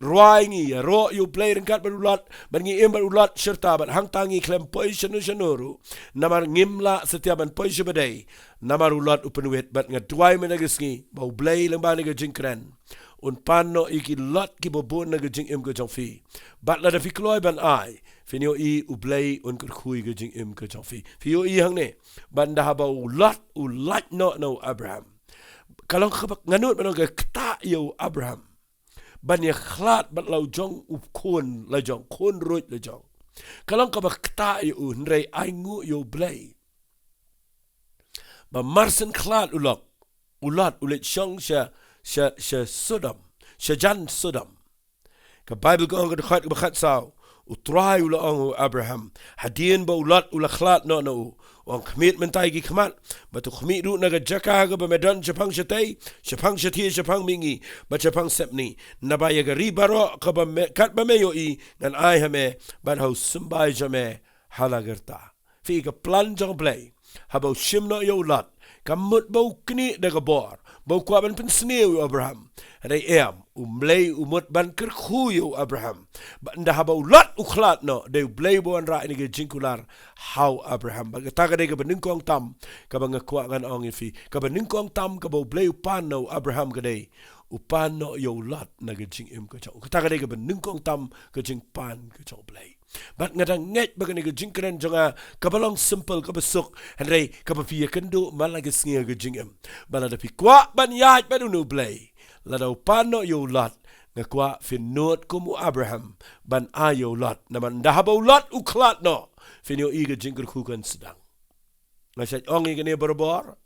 rwai, ngi ïaroh ïa U Blei ryngkat bad u Lot, bad ngi im bad u Lot shirta, bad hangta ngi khlem poi shano shano ruh. Namar ngim lah satia ban poi shibadei, namar u Lot u pynwit. Bad nga duwai mynta ka sngi ba U Blei lyngba kane ka jingkren un pan noh ïa ki lot kiba bun na ka jingim ka jong phi. Bad lada phi kloi ban ai, phin ïohi U Blei un kyrkhu ïa ka jingim ka jong phi. Phi ïohi hangne, ban da haba u Lot u lait noh na u Abraham, ka long kaba nga nud ban ong ka ktah ïa u Abraham ban ïakhlad bad la u jong u khun la jong, khun ruh la jong. Ka long kaba ktah ïa u, hynrei ai nguh ïa U Blei ba mar shen khlad u Lot, u Lot u leit shong sha, sha, sha Sodom, sha jan Sodom. Ka Baibl ka ong, ka dkhot kaba khatsaw, U Trai u la ong ïa u Abraham, hadien ba u Lot u la khlad noh na u, u ong, khmih mynta ïa ki khmat, bad to khmih ruh na ka jaka kaba me don shaphang shatei, shaphang shathie, shaphang mihngi, bad shaphang sepngi. Naba ïa ka ri baroh kaba me, katba me ïohi, ngan ai ha me, bad ha u symbai jong me ha la ka rta. Phi i ka plan jong U Blei haba u shim noh ïa u Lot. Kam mut ba u knieh da ka bor, ba u kwah ban pynsniew ïa u Abraham. Hynrei em, U Blei u mut ban kyrkhu ïa u Abraham. Ba ynda haba u Lot u khlad noh, dei U Blei ba u wanrah ïa kane ka jingkular ha u Abraham. Bad kata ka dei kaba nyngkong tam kaba nga kwah ngan ong ïa phi. Kaba nyngkong tam kaba U Blei u pan na u Abraham ka dei, u pan noh ïa u Lot na ka jingim ka jong u. Kata ka dei kaba nyngkong tam ka jingpan ka jong U Blei. Bad nga dang ngeit ba kane ka jingkren jong nga kaba long simple, kaba suk, hynrei kaba phi ïakynduh man la ka sngi ha ka jingim, ba lada phi kwah ban ïaid bad une U Blei, lada u pan noh ïa u Lot, nga kwah phin nud kum u Abraham ban ai ïa u Lot. Namar ynda haba u Lot u khlad noh, phin ïohi ka jingkyrkhu kan sdang. Nga shait ong ïa kane barabor.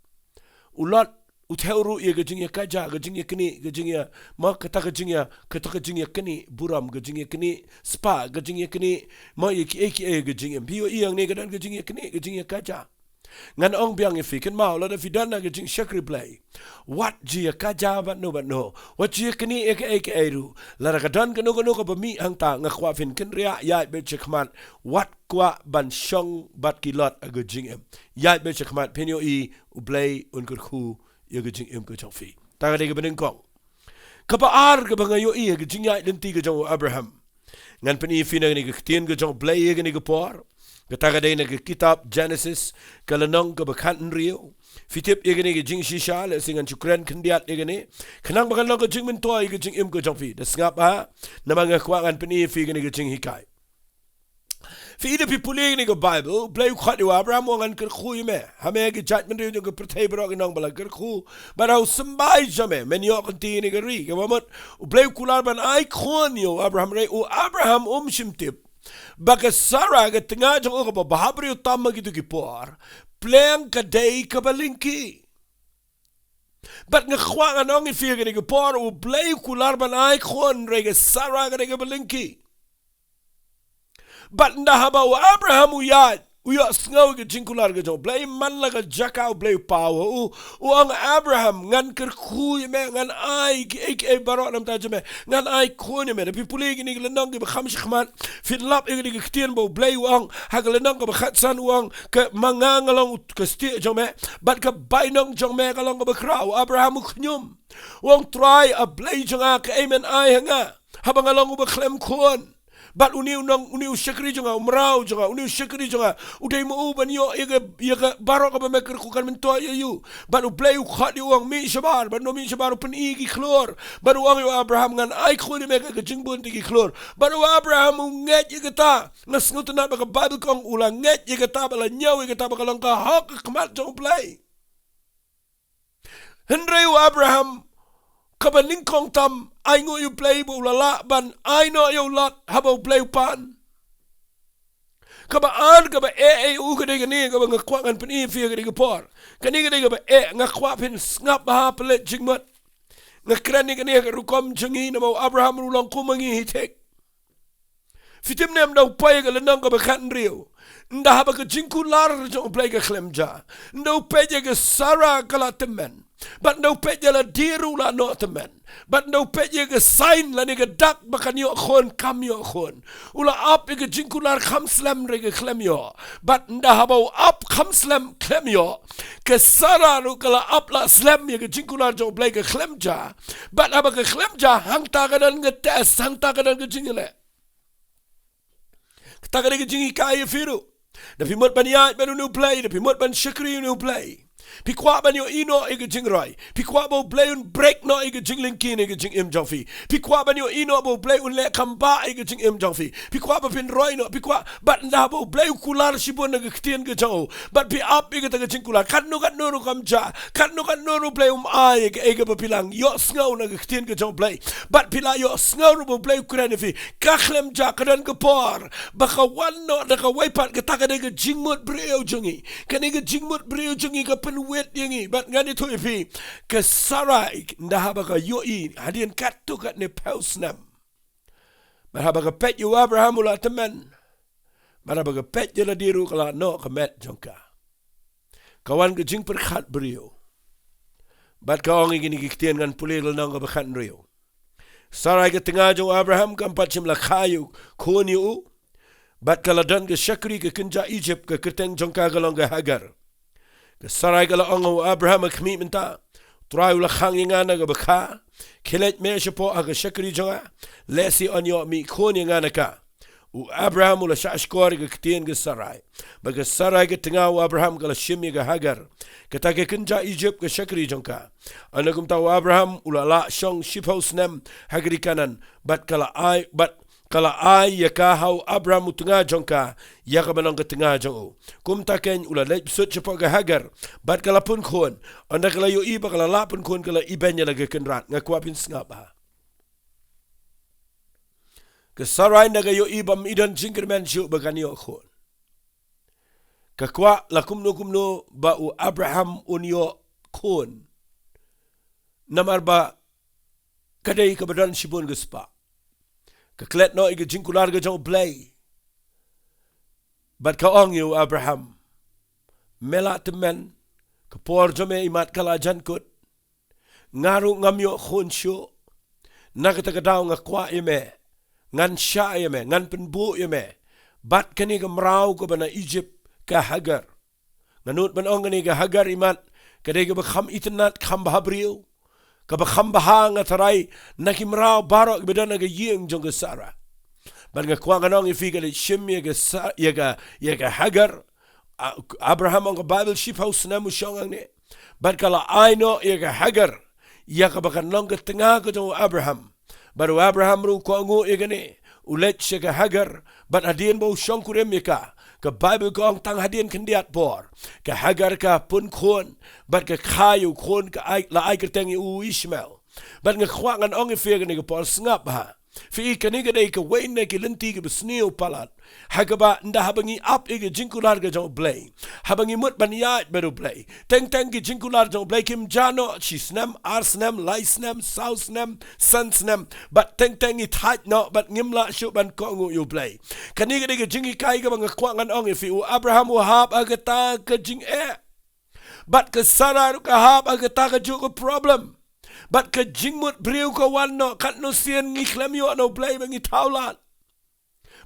U Lot u thew ruh ïa ka jingïakajia, ka jingïaknieh, ka jingïa, ma kata ka jingïa, kata ka jingïaknieh burom, ka jingïaknieh spah, ka jingïaknieh, ma ïa kiei kiei ka jingim. Phi ïohi hangne ka don ka jingïaknieh, ka jingïakajia. Ngan ong biang ïa phi, kynmaw, lada phi don ha ka jingshakri Blei, wat ju ïakajia bad no bad no, wat ju ïaknieh ïa kiei kiei ruh. Lada ka don kano kano kaba mih hangta, nga kwah phin kynriah, ïaid beit shakhmat, wat kwah ban shong bad ki Lot ha ka jingim. Ïaid beit shakhmat, phin ïohi U Blei un kyrkhu ïa ka jingim ka jong phi. Kata ka dei kaba nyngkong. Kaba ar kaba nga ïohi ha ka jingïaid lynti ka jong u Abraham, ngan pyni ïa phi na kane ka ktien ka jong U Blei ha kane ka por. Kata ka dei na ka kitab Genesis, ka lynnong kaba khathynriew. Phi tip ïa kane ka jingshisha, lehse ngan shu kren khyndiat ïa kane, khnang ba kan long ka jingmyntoi ïa ka jingim ka jong phi. Da sngap ha, namar nga kwah ngan pyni ïa phi kane ka jinghikai. Phi i da phi pule ïa kane ka Bible, U Blei u khot ïa u Abraham u ong ngan kyrkhu ïa me. Ha me ki jaitbynriew jong ka pyrthei baroh kin ong ba la kyrkhu. Bad ha u symbai jong me, men ïoh kynti ïa kane ka ri. Kaba mut, U Blei u kular ban ai khun ïa u Abraham hynrei u Abraham um shym tip ba ka Sara ka tnga jong u kaba bhabriew tam ha kito ki por, pleng ka dei kaba lyngkhi. Bad nga kwah ngan ong ïa phi ha kane ka por, U Blei u kular ban ai khun hynrei ka Sara ka dei kaba lyngkhi. Bad ynda haba u Abraham u ïaid, u ïohsngew ïa ka jingkular ka jong U Blei, man la ka jaka U Blei u paw ha u, u ong, Abraham, ngan kyrkhu ïa me, ngan ai kiei kiei baroh na ka bynta jong me, ngan ai khun ïa me. Da phi pule ïa kine ki lynnong kiba kham shakhmat, phin lap ïa kane ka ktien ba U Blei u ong, ha ka lynnong kaba khatsan u ong, ka ma nga nga long u ka stieh jong me, bad ka bainong jong me ka long kaba khraw. U Abraham u khñium. U ong, Trai, A Blei jong nga, kaei men ai ha nga haba nga long uba khlem khun? Bad une u nong, une u shakri jong nga, u mraw jong nga, une u shakri jong nga, u dei ma u ban ïoh ïa ka, ïa ka baroh kaba me kyrkhu, kan myntoi ïa u. Bad U Blei u khot ïa u, u ong, mih shabar. Bad u mih shabar, u pyni ki khlur. Bad u ong ïa u Abraham, ngan ai khun ïa me katkum ka jingbun ki khlur. Bad u Abraham u ngeit ïa kata. Nga sngewtynnat ba ka Bible ka ong u la ngeit ïa kata, ba la ñiew ïa kata, ba ka long ka hok ha khmat jong U Blei. Hynrei u Abraham, kaba nyngkong tam, ainguh ïa U Blei ba u la lah ban ai noh ïa u Lot haba U Blei u pan. Kaba ar, kaba eh, eh, u ka dei kane kaba nga kwah ngan pyni ïa phi ha kane ka por. Kane ka dei kaba eh, nga kwah phin sngap bha, phi leit jingmut. Nga kren ïa kane ha ka rukom jong ngi namar u Abraham ruh u long kum ma ngi hi thik. Phi tip ne em, ynda u peit ïa ka lynnong kaba khathynriew, ynda haba ka jingkular jong U Blei ka khlem jia, ynda u peit ïa ka Sara ka la tymmen, bad ynda u peit ïa lade ruh u la noh tymmen, bad ynda u peit ïa ka sign lane ka dak ba kan ïoh khun, kam ïoh khun, u la ap ïa ka jingkular kham slem hynrei ka khlem ïoh. Bad ynda haba u ap kham slem, khlem ïoh, ka Sara ruh ka la ap la slem, ïa ka jingkular jong U Blei ka khlem jia. Bad haba ka khlem jia, hangta ka don ka test, hangta ka don ka jingïaleh. Kata ka dei ka jinghikai ïa phi ruh. Da phi mut ban ïaid bad une U Blei, da phi mut ban shakri ïa une U Blei, phi kwah ban ïohi noh ïa ka jingroi, phi kwah ba U Blei un break noh ïa ka jinglyngkhi ne ka jingim jong phi, phi kwah ban ïohi noh ba U Blei un leh kham bha ïa ka jingim jong phi, phi kwah ba phin roi noh, phi kwah, bad ynda haba U Blei u kular shibun na ka ktien ka jong u, bad phi ap ïa kata ka jingkular, katno katno ruh kam jia, katno katno ruh U Blei um ai ïa kaei kaba phi la ïohsngew na ka ktien ka jong U Blei, bad phi la ïohsngew ruh ba U Blei u kren ïa phi, ka khlem jia, ka don ka por ba ka wan noh da kawei pat. Kata ka dei ka jingmut briew jong ngi. Kane ka jingmut briew jong ngi ka pynwit ïa ngi. Bad ngan ïathuh ïa phi, ka Sarai, ynda haba ka ïohi hadien katto katne phew snem, bad haba ka peit ïa u Abraham u la tymmen, bad haba ka peit ïa lade ruh ka la noh ka met jong ka, ka wan ka jingpyrkhat briew. Bad ka ong ïa kine ki ktien, ngan pule lynnong kaba khathynriew. Sarai ka tnga jong u Abraham kam pat shym la kha ïa u khun ïa u, bad ka la don ka shakri ka kynja Ijipt, ka kyrteng jong ka ka long ka Hagar. Ka Sarai ka la ong ha u Abraham, ha khmih mynta, U Trai u la khang ïa nga na kaba kha. Khie leit me shapoh ha ka shakri jong nga, lehse yn ïoh mih khun ïa nga na ka. U Abraham u la shah shkor ïa ka ktien ka Sarai. Bad ka Sarai ka tnga u Abraham ka la shim ïa ka Hagar, kata ka kynja Ijipt, ka shakri jong ka. Ynda kumta u Abraham u la lah shong shiphew snem ha ka ri Kanaan, bad ka la ai, bad ka la ai ïa ka ha u Abraham u tnga jong ka, ïa kaba long ka tnga jong u. Kumta keiñ u la leit bsut shapoh ka Hagar, bad ka la pun khun. Ynda ka la ïohi ba ka la lah pun khun, ka la ibeiñ ïa la ka kynrad. Nga kwah phin sngap bha. Ka Sarai ynda ka ïohi ba ym don jingkyrmen shuh ba kan ïoh khun, ka kwah la kumno kumno ba u Abraham un ïoh khun, namar ba ka dei kaba don shibun ka spah. Ka klet noh ïa ka jingkular ka jong U Blei, bad ka ong ïa u Abraham, me la tymmen, ka por jong me imat ka la jan kut. Nga ruh ngam ïoh khun shuh. Na kata ka daw nga kwah ïa me, ngan shah ïa me, ngan pynbuh ïa me bad kane ka mraw kaba na Ijipt, ka Hagar. Nga nud ban ong kane ka Hagar imat ka dei kaba kham itynnad, kham bha briew, kaba kham bha, nga tharai, na ki mraw baroh kiba don ha ka ïing jong ka Sara. Bad nga kwah ngan ong ïa phi, ka leit shim ïa ka Sa-, ïa ka, ïa ka Hagar. A-, Abraham, ong ka Baibl, shiphew snem u shong hangne. Bad ka la ai noh ïa ka Hagar ïa kaba kan long ka tnga ka jong u Abraham. Bad u Abraham ruh u kohnguh ïa kane. U leit sha ka Hagar, bad hadien ba u shongkurim ïa ka, ka Baibl ka ong tang hadien khyndiat por, ka Hagar ka pun khun, bad ka kha ïa u khun, ka ai, la ai kyrteng ïa u Ishmael. Bad nga kwah ngan ong ïa phi ha kane ka por, sngap bha. Phi i, kane ka dei kawei na ki lynti kiba sniew palat, ha kaba ynda haba ngi ap ïa ka jingkular ka jong U Blei, haba ngi mut ban ïaid bad U Blei, teng teng ki jingkular jong U Blei kim jia noh shi snem, ar snem, lai snem, saw snem, san snem, bad teng teng ngi thait noh, bad ngim lah shuh ban kohnguh ïa U Blei. Kane ka dei ka jinghikai kaba nga kwah ngan ong ïa phi. U Abraham u hap ha kata ka jingeh, bad ka Sarai ruh ka hap ha kata kajuh ka problem. Bad ka jingmut briew ka wan noh, katno sien ngi khlem ïoh na U Blei ba ngi thaw lad.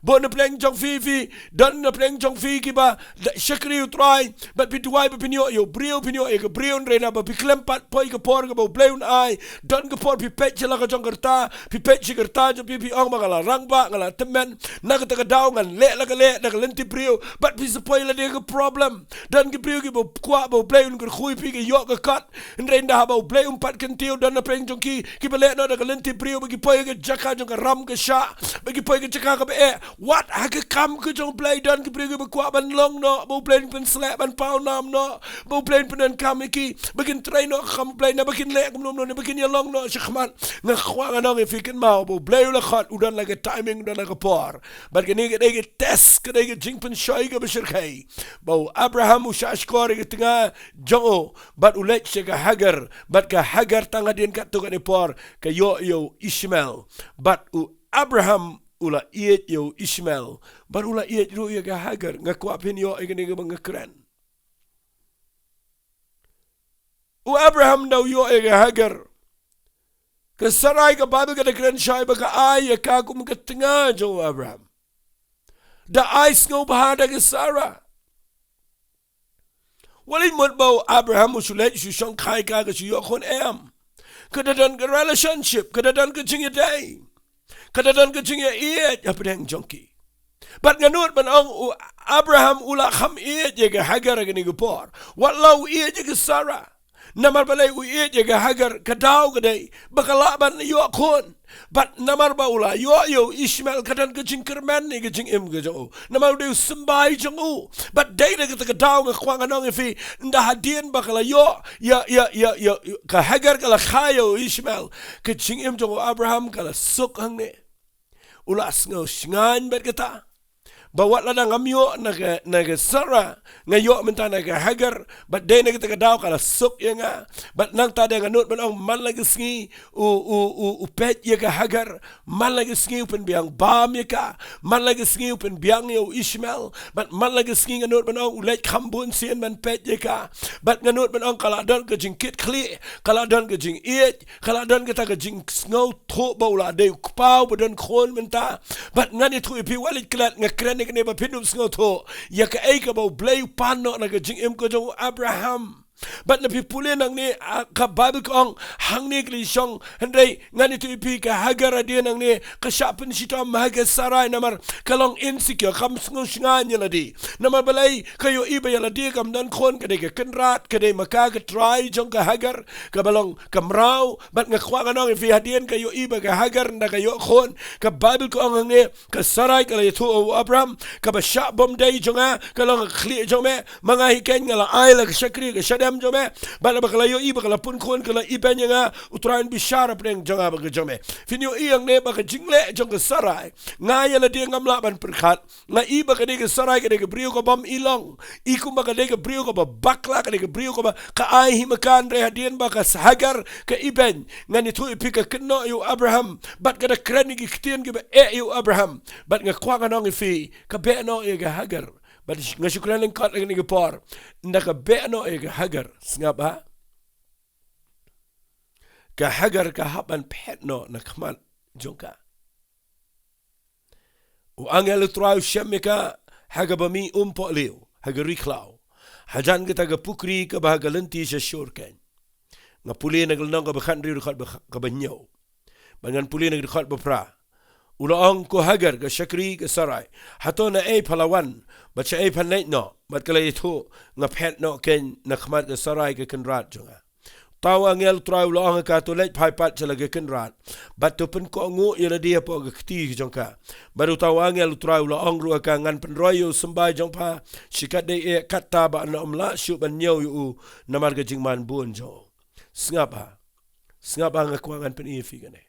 Bun na pdeng jong phi, phi don na pdeng jong phi kiba da shakri U Trai, bad phi duwai ba phin ïoh ïa u briew, phin ïoh ïa ka briew, hynrei naba phi khlem pat poi ka por kaba U Blei un ai. Don ka por phi peit sha la ka jong ka rta, phi peit sha ka rta jong phi, phi ong ba nga la rangbah, nga la tymmen, na kata ka daw ngan leh la ka leh da ka lynti briew, bad phi sa poi lade ha ka problem. Don ki briew kiba kwah ba U Blei un kyrkhu ïa phi, ki ïoh ka kot, hynrei ynda haba U Blei um pat kyntiew, don na pdeng jong ki kiba leh noh da ka lynti briew, ba ki poi ha ka jaka jong ka ram ka shah, ba ki poi ha ka jaka kaba eh. Wat ha ka kam ka jong U Blei, don ki briew kiba kwah ban long noh, ba U Blei un pynsleh, ban paw nam noh, ba U Blei un pyndonkam ïa ki, ba kin trei noh ka kam U Blei, naba kin leh kumno kumno, naba kin ïalong noh shakhmat. Nga kwah ngan ong ïa phi kynmaw, ba U Blei u la khot, u don la ka timing, u don la ka por. Bad kane ka dei ka test, ka dei ka jingpynshoi kaba shyrkhei, ba u Abraham u shahshkor ïa ka tnga jong u, bad u leit sha ka Hagar, bad ka Hagar tang hadien katto katne por ka ïoh ïa u Ishmael, bad u Abraham u la ïeit ïa u Ishmael, bad u la ïeit ruh ïa ka Hagar. Nga kwah phin ïoh ïa kane kaba nga kren. U Abraham da u ïoh ïa ka Hagar, ka Sarai, ka Baibl ka da kren shai ba ka ai ïa ka kum ka tnga jong u Abraham. Da ai sngewbha da ka Sarai. Wat leit mut ba u Abraham u shu leit shu shongkha ïa ka, ka shu ïoh khun, em. Ka da don ka relationship, ka da don ka jingïadei, ka da don ka jingïaieit hapdeng jong ki. Bad nga nud ban ong, u Abraham u la kham ïeit ïa ka Hagar ha kane ka por, wat la u ïeit ïa ka Sarai. Namar balei u ïeit ïa ka Hagar? Ka daw ka dei ba ka lah ban ïoh khun. Bad namar ba u la ïoh ïa u Ishmael, ka don ka jingkyrmen ïa ka jingim ka jong u, namar u dei u symbai jong u. Bad dei na kata ka daw nga kwah ngan ong ïa phi, ynda hadien ba ka la ïoh ïa, ïa, ïa, ïa, ka Hagar ka la kha ïa u Ishmael, ka jingim jong u Abraham ka la suk hangne. U la sngew shngaiñ bad kata, ba wat lada ngam ïoh na ka, na ka Sarai, nga ïoh mynta na ka Hagar, bad dei na kata ka daw ka la suk ïa nga. Bad nangta de nga nud ban ong, man la ka sngi u, u, u, u peit ïa ka Hagar, man la ka sngi u pynbiang bam ïa ka, man la ka sngi u pynbiang ïa u Ishmael, bad man la ka sngi, nga nud ban ong, u leit kham bun sien ban peit ïa ka. Bad nga nud ban ong, ka la don ka jingkitkhlieh, ka la don ka jingïeit, ka la don kata ka jingsngewthuh ba u la dei u kpa uba don khun mynta. Bad ngan ïathuh ïa phi, wat leit klet, nga kren ïa kane ba phin ym sngewthuh ïa kaei kaba U Blei u pan noh na ka jingim ka jong u Abraham. Bad lada phi pule nangne, ah, ka Baibl ka ong, hangne ka la shong, hynrei ngan ïathuh ïa phi, ka Hagar hadien nangne ka shah pynshitom ha ka Sarai, namar ka long insecure, kam sngew shngaiñ ïa lade. Namar balei? Ka ïohi ba ïa lade kam don khun, ka dei ka kynrad, ka dei ma ka ka trai jong ka Hagar kaba long ka mraw. Bad nga kwah ngan ong ïa phi, hadien ka ïohi ba ka Hagar ynda ka ïoh khun, ka Baibl ka ong hangne, ka Sarai ka la ïathuh ha u Abraham, kaba shah bym dei jong nga ka long ka khlieh jong me. Ma nga hi keiñ nga la ai la ka shakri ha ka shadem jong me. Bad haba ka la ïohi ba ka la pun khun, ka la ibeiñ ïa nga, U Trai un bishar hapdeng jong nga bad ka jong me. Phin ïohi hangne ba ka jingleh jong ka Sarai, nga ïa lade ngam lah ban pyrkhat. Nga i ba ka dei ka Sarai ka dei ka briew ka bym i long. I kumba ka dei ka briew kaba bakla, ka dei ka briew kaba ka ai hi ma ka, hynrei hadien ba ka Hagar ka ibeiñ, ngan ïathuh ïa phi, ka kynnoh ïa u Abraham. Bad ka da kren ïa ki ktien kiba eh ïa u Abraham. Bad nga kwah ngan ong ïa phi, ka beh noh ïa ka Hagar. Bad nga shu kren lyngkot ha kane ka por. Ynda ka beh noh ïa ka Hagar, sngap ha, ka Hagar ka hap ban phet noh na khmat jong ka. U angel U Trai u shem ïa ka ha kaba mih umpohliew ha ka ri khlaw, hajan kata ka pukri kaba ha ka lynti sha Shur keiñ. Nga pule na ka lynnong kaba khathynriew, dkhot ba kha-, kaba hynñiew. Bad ngan pule na ka dkhot ba phra. U la ong, ko Hagar, ka shakri ka Sarai, hato naei pha la wan, bad shaei phan leit noh? Bad ka la ïathuh, nga phet noh keiñ na khmat ka Sarai ka kynrad jong nga. Uta u angel u Trai u la ong ha ka, to leit phai pat sha la ka kynrad, bad to pynkohnguh ïa lade hapoh ka kti jong ka. Bad uta u angel u Trai u la ong ruh ha ka, ngan pynroi ïa u symbai jong pha shi katdei eh, katta ba yn ym lah shuh ban ñiew ïa u namar ka jingmanbun jong u. Sngap ha. Sngap ha, nga kwah ngan pyni ïa phi kane.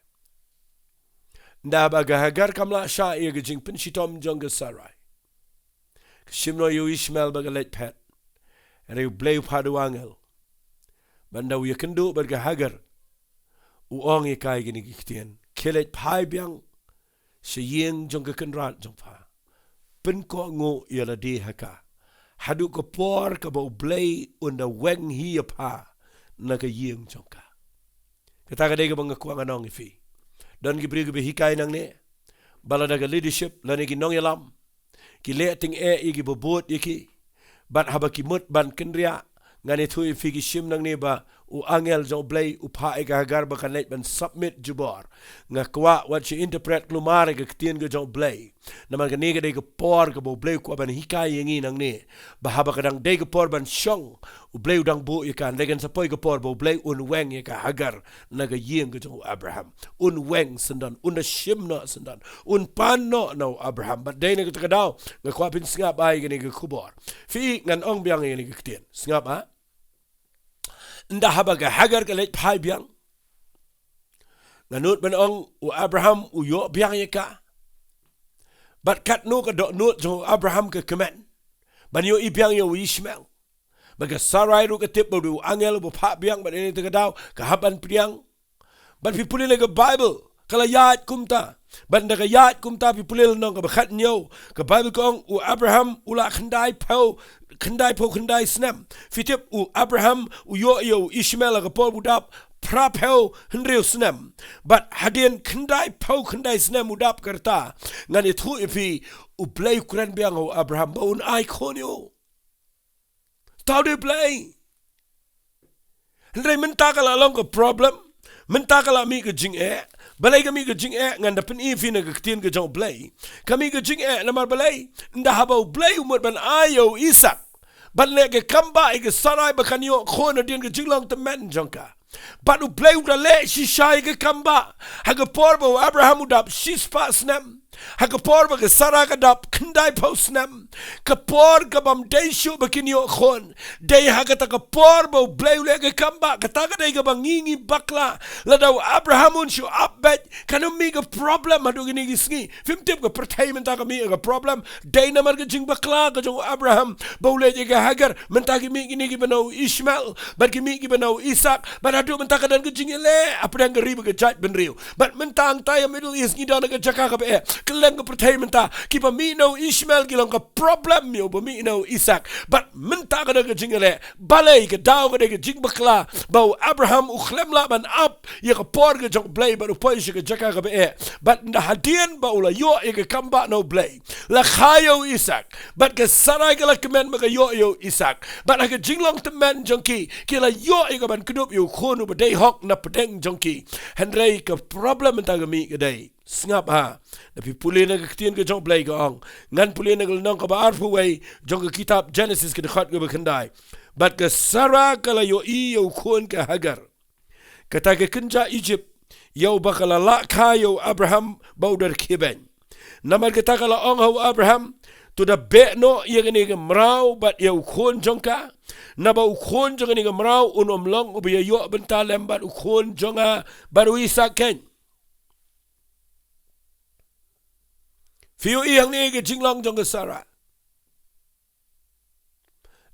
Ynda ba ka Hagar kam lah shah ïa ka jingpynshitom jong ka Sarai, ka shim noh ïa u Ishmael bad ka leit phet. Hynrei U Blei u phah da u angel. Bad ynda u ïakynduh bad ka Hagar, u ong ïa ka ïa kine ki ktien, khie leit phai biang sha ïing jong ka kynrad jong pha. Pynkohnguh ïa lade ha ka, haduh ka por kaba U Blei un da weng hi ïa pha na ka ïing jong ka. Kata ka dei kaba nga kwah ngan ong ïa phi. Don ki briew kiba hikai nangne ba lada ka leadership lane ki nongïalam ki leh tyngeh ïa kiba bud ïa ki, bad haba ki mut ban kynriah, ngan ïathuh ïa phi, ki shim nangne ba u angel jong U Blei u phah ïa ka Hagar ba kan leit ban submit jubor. Nga kwah wat shu interpret kulmar ïa ka ktien ka jong U Blei. Namar kane ka dei ka por kaba U Blei u kwah ban hikai ïa ngi nangne, ba haba ka dang dei ka por ban shong, U Blei u dang buh ïa ka, hynrei kan sa poi ka por ba U Blei un weng ïa ka Hagar na ka ïing ka jong u Abraham. Un weng syndon, un da shim noh syndon, un pan noh na u Abraham. Bad dei na kata ka daw nga kwah phin sngap ïa kane ka khubor. Phi, ngan ong biang ïa kane ka ktien. Sngap ha. Ynda haba ka Hagar ka leit phai biang, nga nud ban ong u Abraham u ïoh biang ïa ka. Bad katno ka dohnud jong u Abraham ka kmen ban ïohi biang ïa u Ishmael. Bad ka Sarai ruh ka tip ba u dei u angel uba phah biang, bad ïa kata ka daw ka hap ban pdiang. Bad phi pule na ka Bible, ka la ïaid kumta. Bad ynda ka ïaid kumta, phi pule lynnong kaba khathynñiew, ka Bible ka ong u Abraham u la khyndaiphew, khyndaiphew khyndai snem. Phi tip u Abraham u ïoh ïa u Ishmael ha ka por ba u dap phraphew hynriew snem. Bad hadien khyndaiphew khyndai snem u dap ka rta, ngan ïathuh ïa phi, U Blei u kren biang ha u Abraham ba un ai khun ïa u. Tau dei Blei. Hynrei mynta ka la long ka problem. Mynta ka la mih ka jingeh. Balei ka mih ka jingeh? Ngan da pyni ïa phi na ka ktien ka jong U Blei. Ka mih ka jingeh namar balei? Ynda haba U Blei u mut ban ai ïa u Isak, ban leh ka kambah ïa ka Sarai ba kan ïoh khun hadien ka jinglong tymmen jong ka. Bad U Blei u da leh shisha ïa ka kambah ha ka por ba u Abraham u dap shispah snem, ha ka por ba ka Sara ka dap khyndaiphew snem. Ka por kabym dei shuh ba kin ïoh khun. Dei ha kata ka por ba U Blei u leh ka kambah. Kata ka dei kaba ngi ngi bakla. Lada u Abraham un shu ap beit, kan ym mih ka problem haduh kine ki sngi. Phim tip, ka pyrthei mynta ka mih ka problem. Dei namar ka jingbakla ka jong u Abraham ba u leit ïa ka Hagar. Mynta ki mih kine kiba na u Ishmael, bad ki mih kiba na u Isak. Bad haduh mynta ka don ka jingïaleh hapdeng ka ri bad ka jaitbynriew. Bad mynta hangta ïa Middle East ngi don ha ka jaka kaba eh. Kylleng ka pyrthei mynta, kiba mih na u Ishmael ki long ka problem ïa uba mih na u Isak. Bad mynta ka don ka jingïaleh. Balei? Ka daw ka dei ka jingbakla ba u Abraham u khlem lah ban ap ïa ka por ka jong U Blei bad u poi sha ka jaka kaba eh. Bad ynda hadien ba u la ïoh ïa ka kambah na U Blei, la kha ïa u Isak. Bad ka Sarai ka la kmen ba ka ïoh ïa u Isak. Bad ha ka jinglong tymmen jong ki, ki la ïoh ïa ka ban kdup ïa u khun uba dei hok na pdeng jong ki. Hynrei ka problem mynta ka mih ka dei, sngap ha. Lada phi pule na ka ktien ka jong U Blei ka ong. Ngan pule na ka lynnong kaba arphew wei jong ka kitab Genesis, ka dkhot kaba khyndai. Bad ka Sara ka la ïohi ïa u khun ka Hagar, kata ka kynja Ijipt, ïa uba ka la lah kha ïa u Abraham ba u da rkhie beiñ. Namar kata ka la ong ha u Abraham, to da beh noh ïa kane ka mraw bad ïa u khun jong ka. Naba u khun jong kane ka mraw un ym long uba ïa ïoh bynta lem bad u khun jong nga bad u Isak keiñ. Phi ïohi hangne ka jinglong jong ka Sara.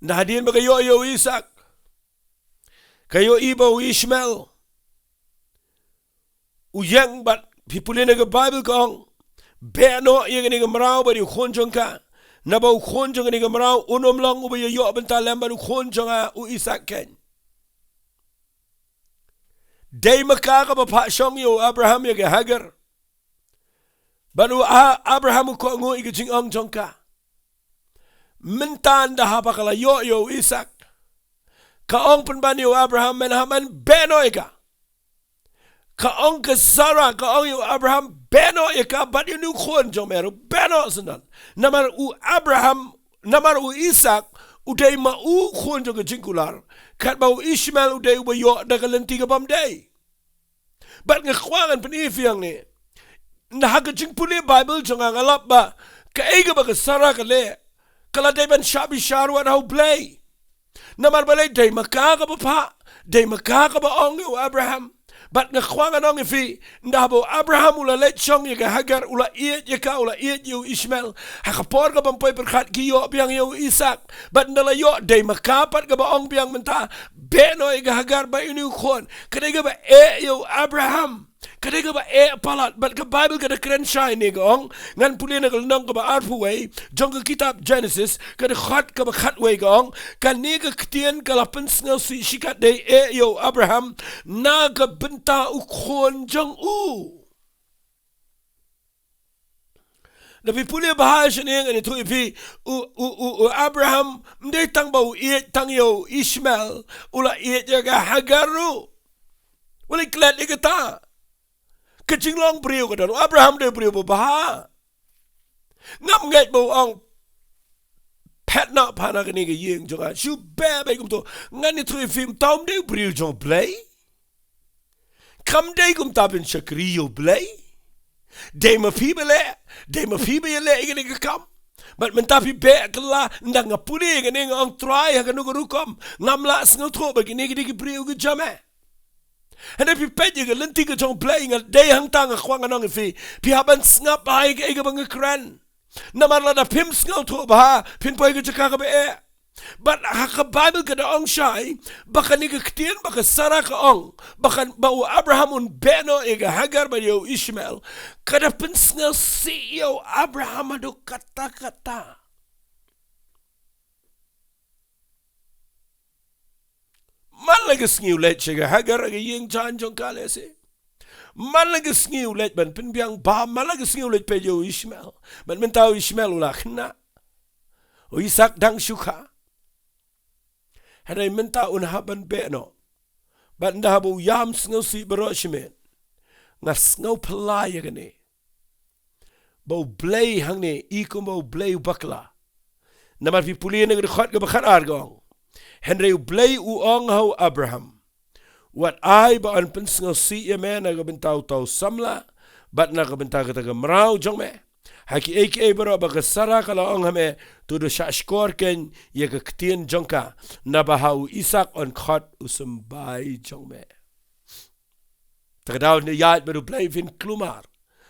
Ynda hadien ba ka ïoh ïa u Isak, ka ïohi ba u Ishmael u ïeng, bad phi pule na ka Bible ka ong, beh noh ïa kane ka mraw bad ïa u khun jong ka. Naba u khun jong kane ka mraw un ym long uba ïa ïoh bynta lem bad u khun jong nga u Isak keiñ. Dei ma ka kaba phah shong ïa u Abraham ïa ka Hagar. Bad u A-, Abraham u kohnguh ïa ka jingong jong ka. Mynta ynda haba ka la ïoh ïa u Isak, ka ong pynban ïa u Abraham, men ha men beh noh ïa ka. Ka ong ka Sara, ka ong ïa u Abraham, beh noh ïa ka bad ïa une u khun jong me ruh, beh noh syndon. Namar u Abraham, namar u Isak U dei ma u khun jong ka jingkular. Katba u Ishmael u dei uba ïoh da ka lynti ka bym dei. Bad nga kwah ngan pyni ïa phi hangne. Nda ha ka jingpule Baibl jong nga nga lap ba kaei kaba ka Sara ka leh, ka la dei ban shah bishar wat ha U Blei. Namar balei? Dei ma ka kaba phah, dei ma ka kaba ong ïa u Abraham. Bad nga kwah ngan ong ïa phi, nda haba u Abraham u la leit shong ïa ka Hagar, u la ïeit ïa ka, u la ïeit ïa u Ishmael. Ha ka por kaba ym poi pyrkhat ki ïoh biang ïa u Isak. Bad nda la ïoh, dei ma ka pat kaba ong biang mynta, beh noh ïa ka Hagar bad ïa une u khun. Ka dei kaba eh ïa u Abraham. Ka dei kaba eh palat, bad ka Baibl ka da kren shai ne ka ong, ngan pule na ka lynnong kaba arphew wei jong ka kitab Genesis, ka dkhot kaba khatwei ka ong, kane ka ktien ka la pynsngewsih shikatdei eh ïa u Abraham, na ka bynta u khun jong u. Da phi pule bha shane ngan ïathuh ïa phi, u, u, u, u Abraham, ym dei tang ba u ïeit tang ïa u Ishmael, u la ïeit ïa ka Hagar ruh. U la klet ïa kata. Ka jinglong briew ka don, u Abraham dei u briew ba bha. Ngam ngeit ba u ong, phet noh pha na kane ka ïing jong nga, shu beh beit kumto. Ngan ïathuh ïa phi, um tau, um dei u briew jong U Blei. Kam dei kumta ban shakri ïa U Blei. Dei ma phi ba leh, dei ma phi ba ïaleh ïa kane ka kam. Bad mynta phi beh kylla, nda nga pule ïa kane nga ong Trai ha kano ka rukom, ngam lah sngewthuh ba kine ki dei ki briew ki jam eh. Hynrei phi peit ïa ka lynti ka jong U Blei, nga dei hangta nga kwah ngan ong ïa phi. Phi hap ban sngap bha ïa kaei kaba nga kren. Namar lada phim sngewthuh bha, phin poi ka jaka kaba eh. Bad ha ka Baibl ka da ong shai ba kane ka ktien ba ka Sara ka ong, ba kan, ba u Abraham un beh noh ïa ka Hagar bad ïa u Ishmael, ka da pynsngewsih ïa u Abraham haduh katta katta. Man la ka sngi u leit sha ka Hagar ha ka ïing jaiñ jong ka lehse. Man la ka sngi u leit ban pynbiang bam, man la ka sngi u leit peit ïa u Ishmael. Bad mynta u Ishmael u la khynnah. U Isak dang shu kha. Hynrei mynta un hap ban beh noh. Bad nda haba u ïam sngewsih baroh shimet. Nga sngew phylla ïa kane. Ba U Blei hangne, i kumba U Blei u bakla. Namar phi pule na ka dkhot kaba khatar ka ong. Hynrei U Blei u ong ha u Abraham. Wat ai ba yn pynsngewsih ïa me na ka bynta uta u samla, bad na ka bynta kata ka mraw jong me. Ha kiei kiei baroh ba ka Sara ka la ong ha me, to da shahshkor keiñ ïa ka ktien jong ka, naba ha u Isak yn khot u symbai jong me. Ta ka daw ne ïaid bad U Blei phin kulmar.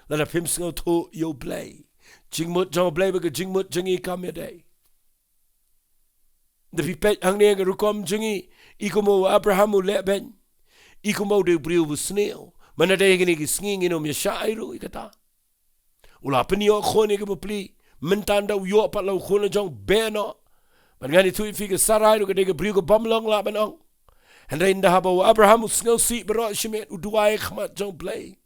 Lada phim sngewthuh ïa U Blei. Jingmut jong U Blei bad ka jingmut jong ngi kam ïadei. Da phi peit hangne ka rukom jong ngi, i kumba u Abraham u leh beiñ. I kumba u dei u briew u sniew. Mynta dei kine ki sngi ngin ym ïa shah ei ruh ïa kata. U la pynïoh khun ïa ka bapli. Mynta nda u ïoh pat la u khun la jong beh noh. Bad ngan ïathuh ïa phi ka Sarai ruh ka dei ka briew ka bym long lah ban ong. Hynrei nda haba u Abraham u sngewsih baroh shimet u duwai ha khmat jong Blei.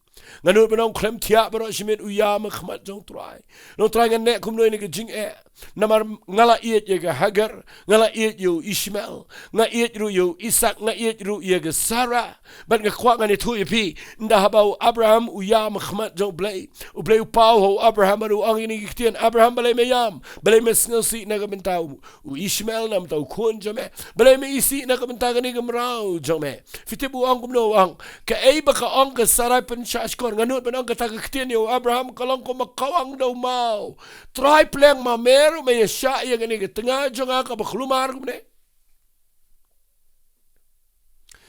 Nga nud ban ong khlem thiah baroh shimet u ïam ha khmat jong Trai. Nong Trai ngan neh kumno ïa kane ka jingeh. Namar nga la ïeit ïa ka Hagar, nga la ïeit ïa u Ishmael, nga ïeit ruh ïa u Isak, nga ïeit ruh ïa ka Sara. Bad nga kwah ngan ïathuh ïa phi, nda haba u Abraham u ïam ha khmat jong Blei. U Blei u paw ha u Abraham bad u ong ïa kine ki ktien, Abraham balei me ïam, balei me sngewsih na ka bynta u, u Ishmael na ka bynta u khun jong me. Balei me isih na ka bynta kane ka mraw jong me. Phi tip u ong kumno u ong. Kaei ba ka ong ka Sarai pynshahshkor. Nga nud ban ong kata ka ktien ïa u Abraham ka long kum ba kawang da u maw. Trai pleng ma me ruh me ïa shah ïa kane ka tnga jong nga kaba kulmar kumne.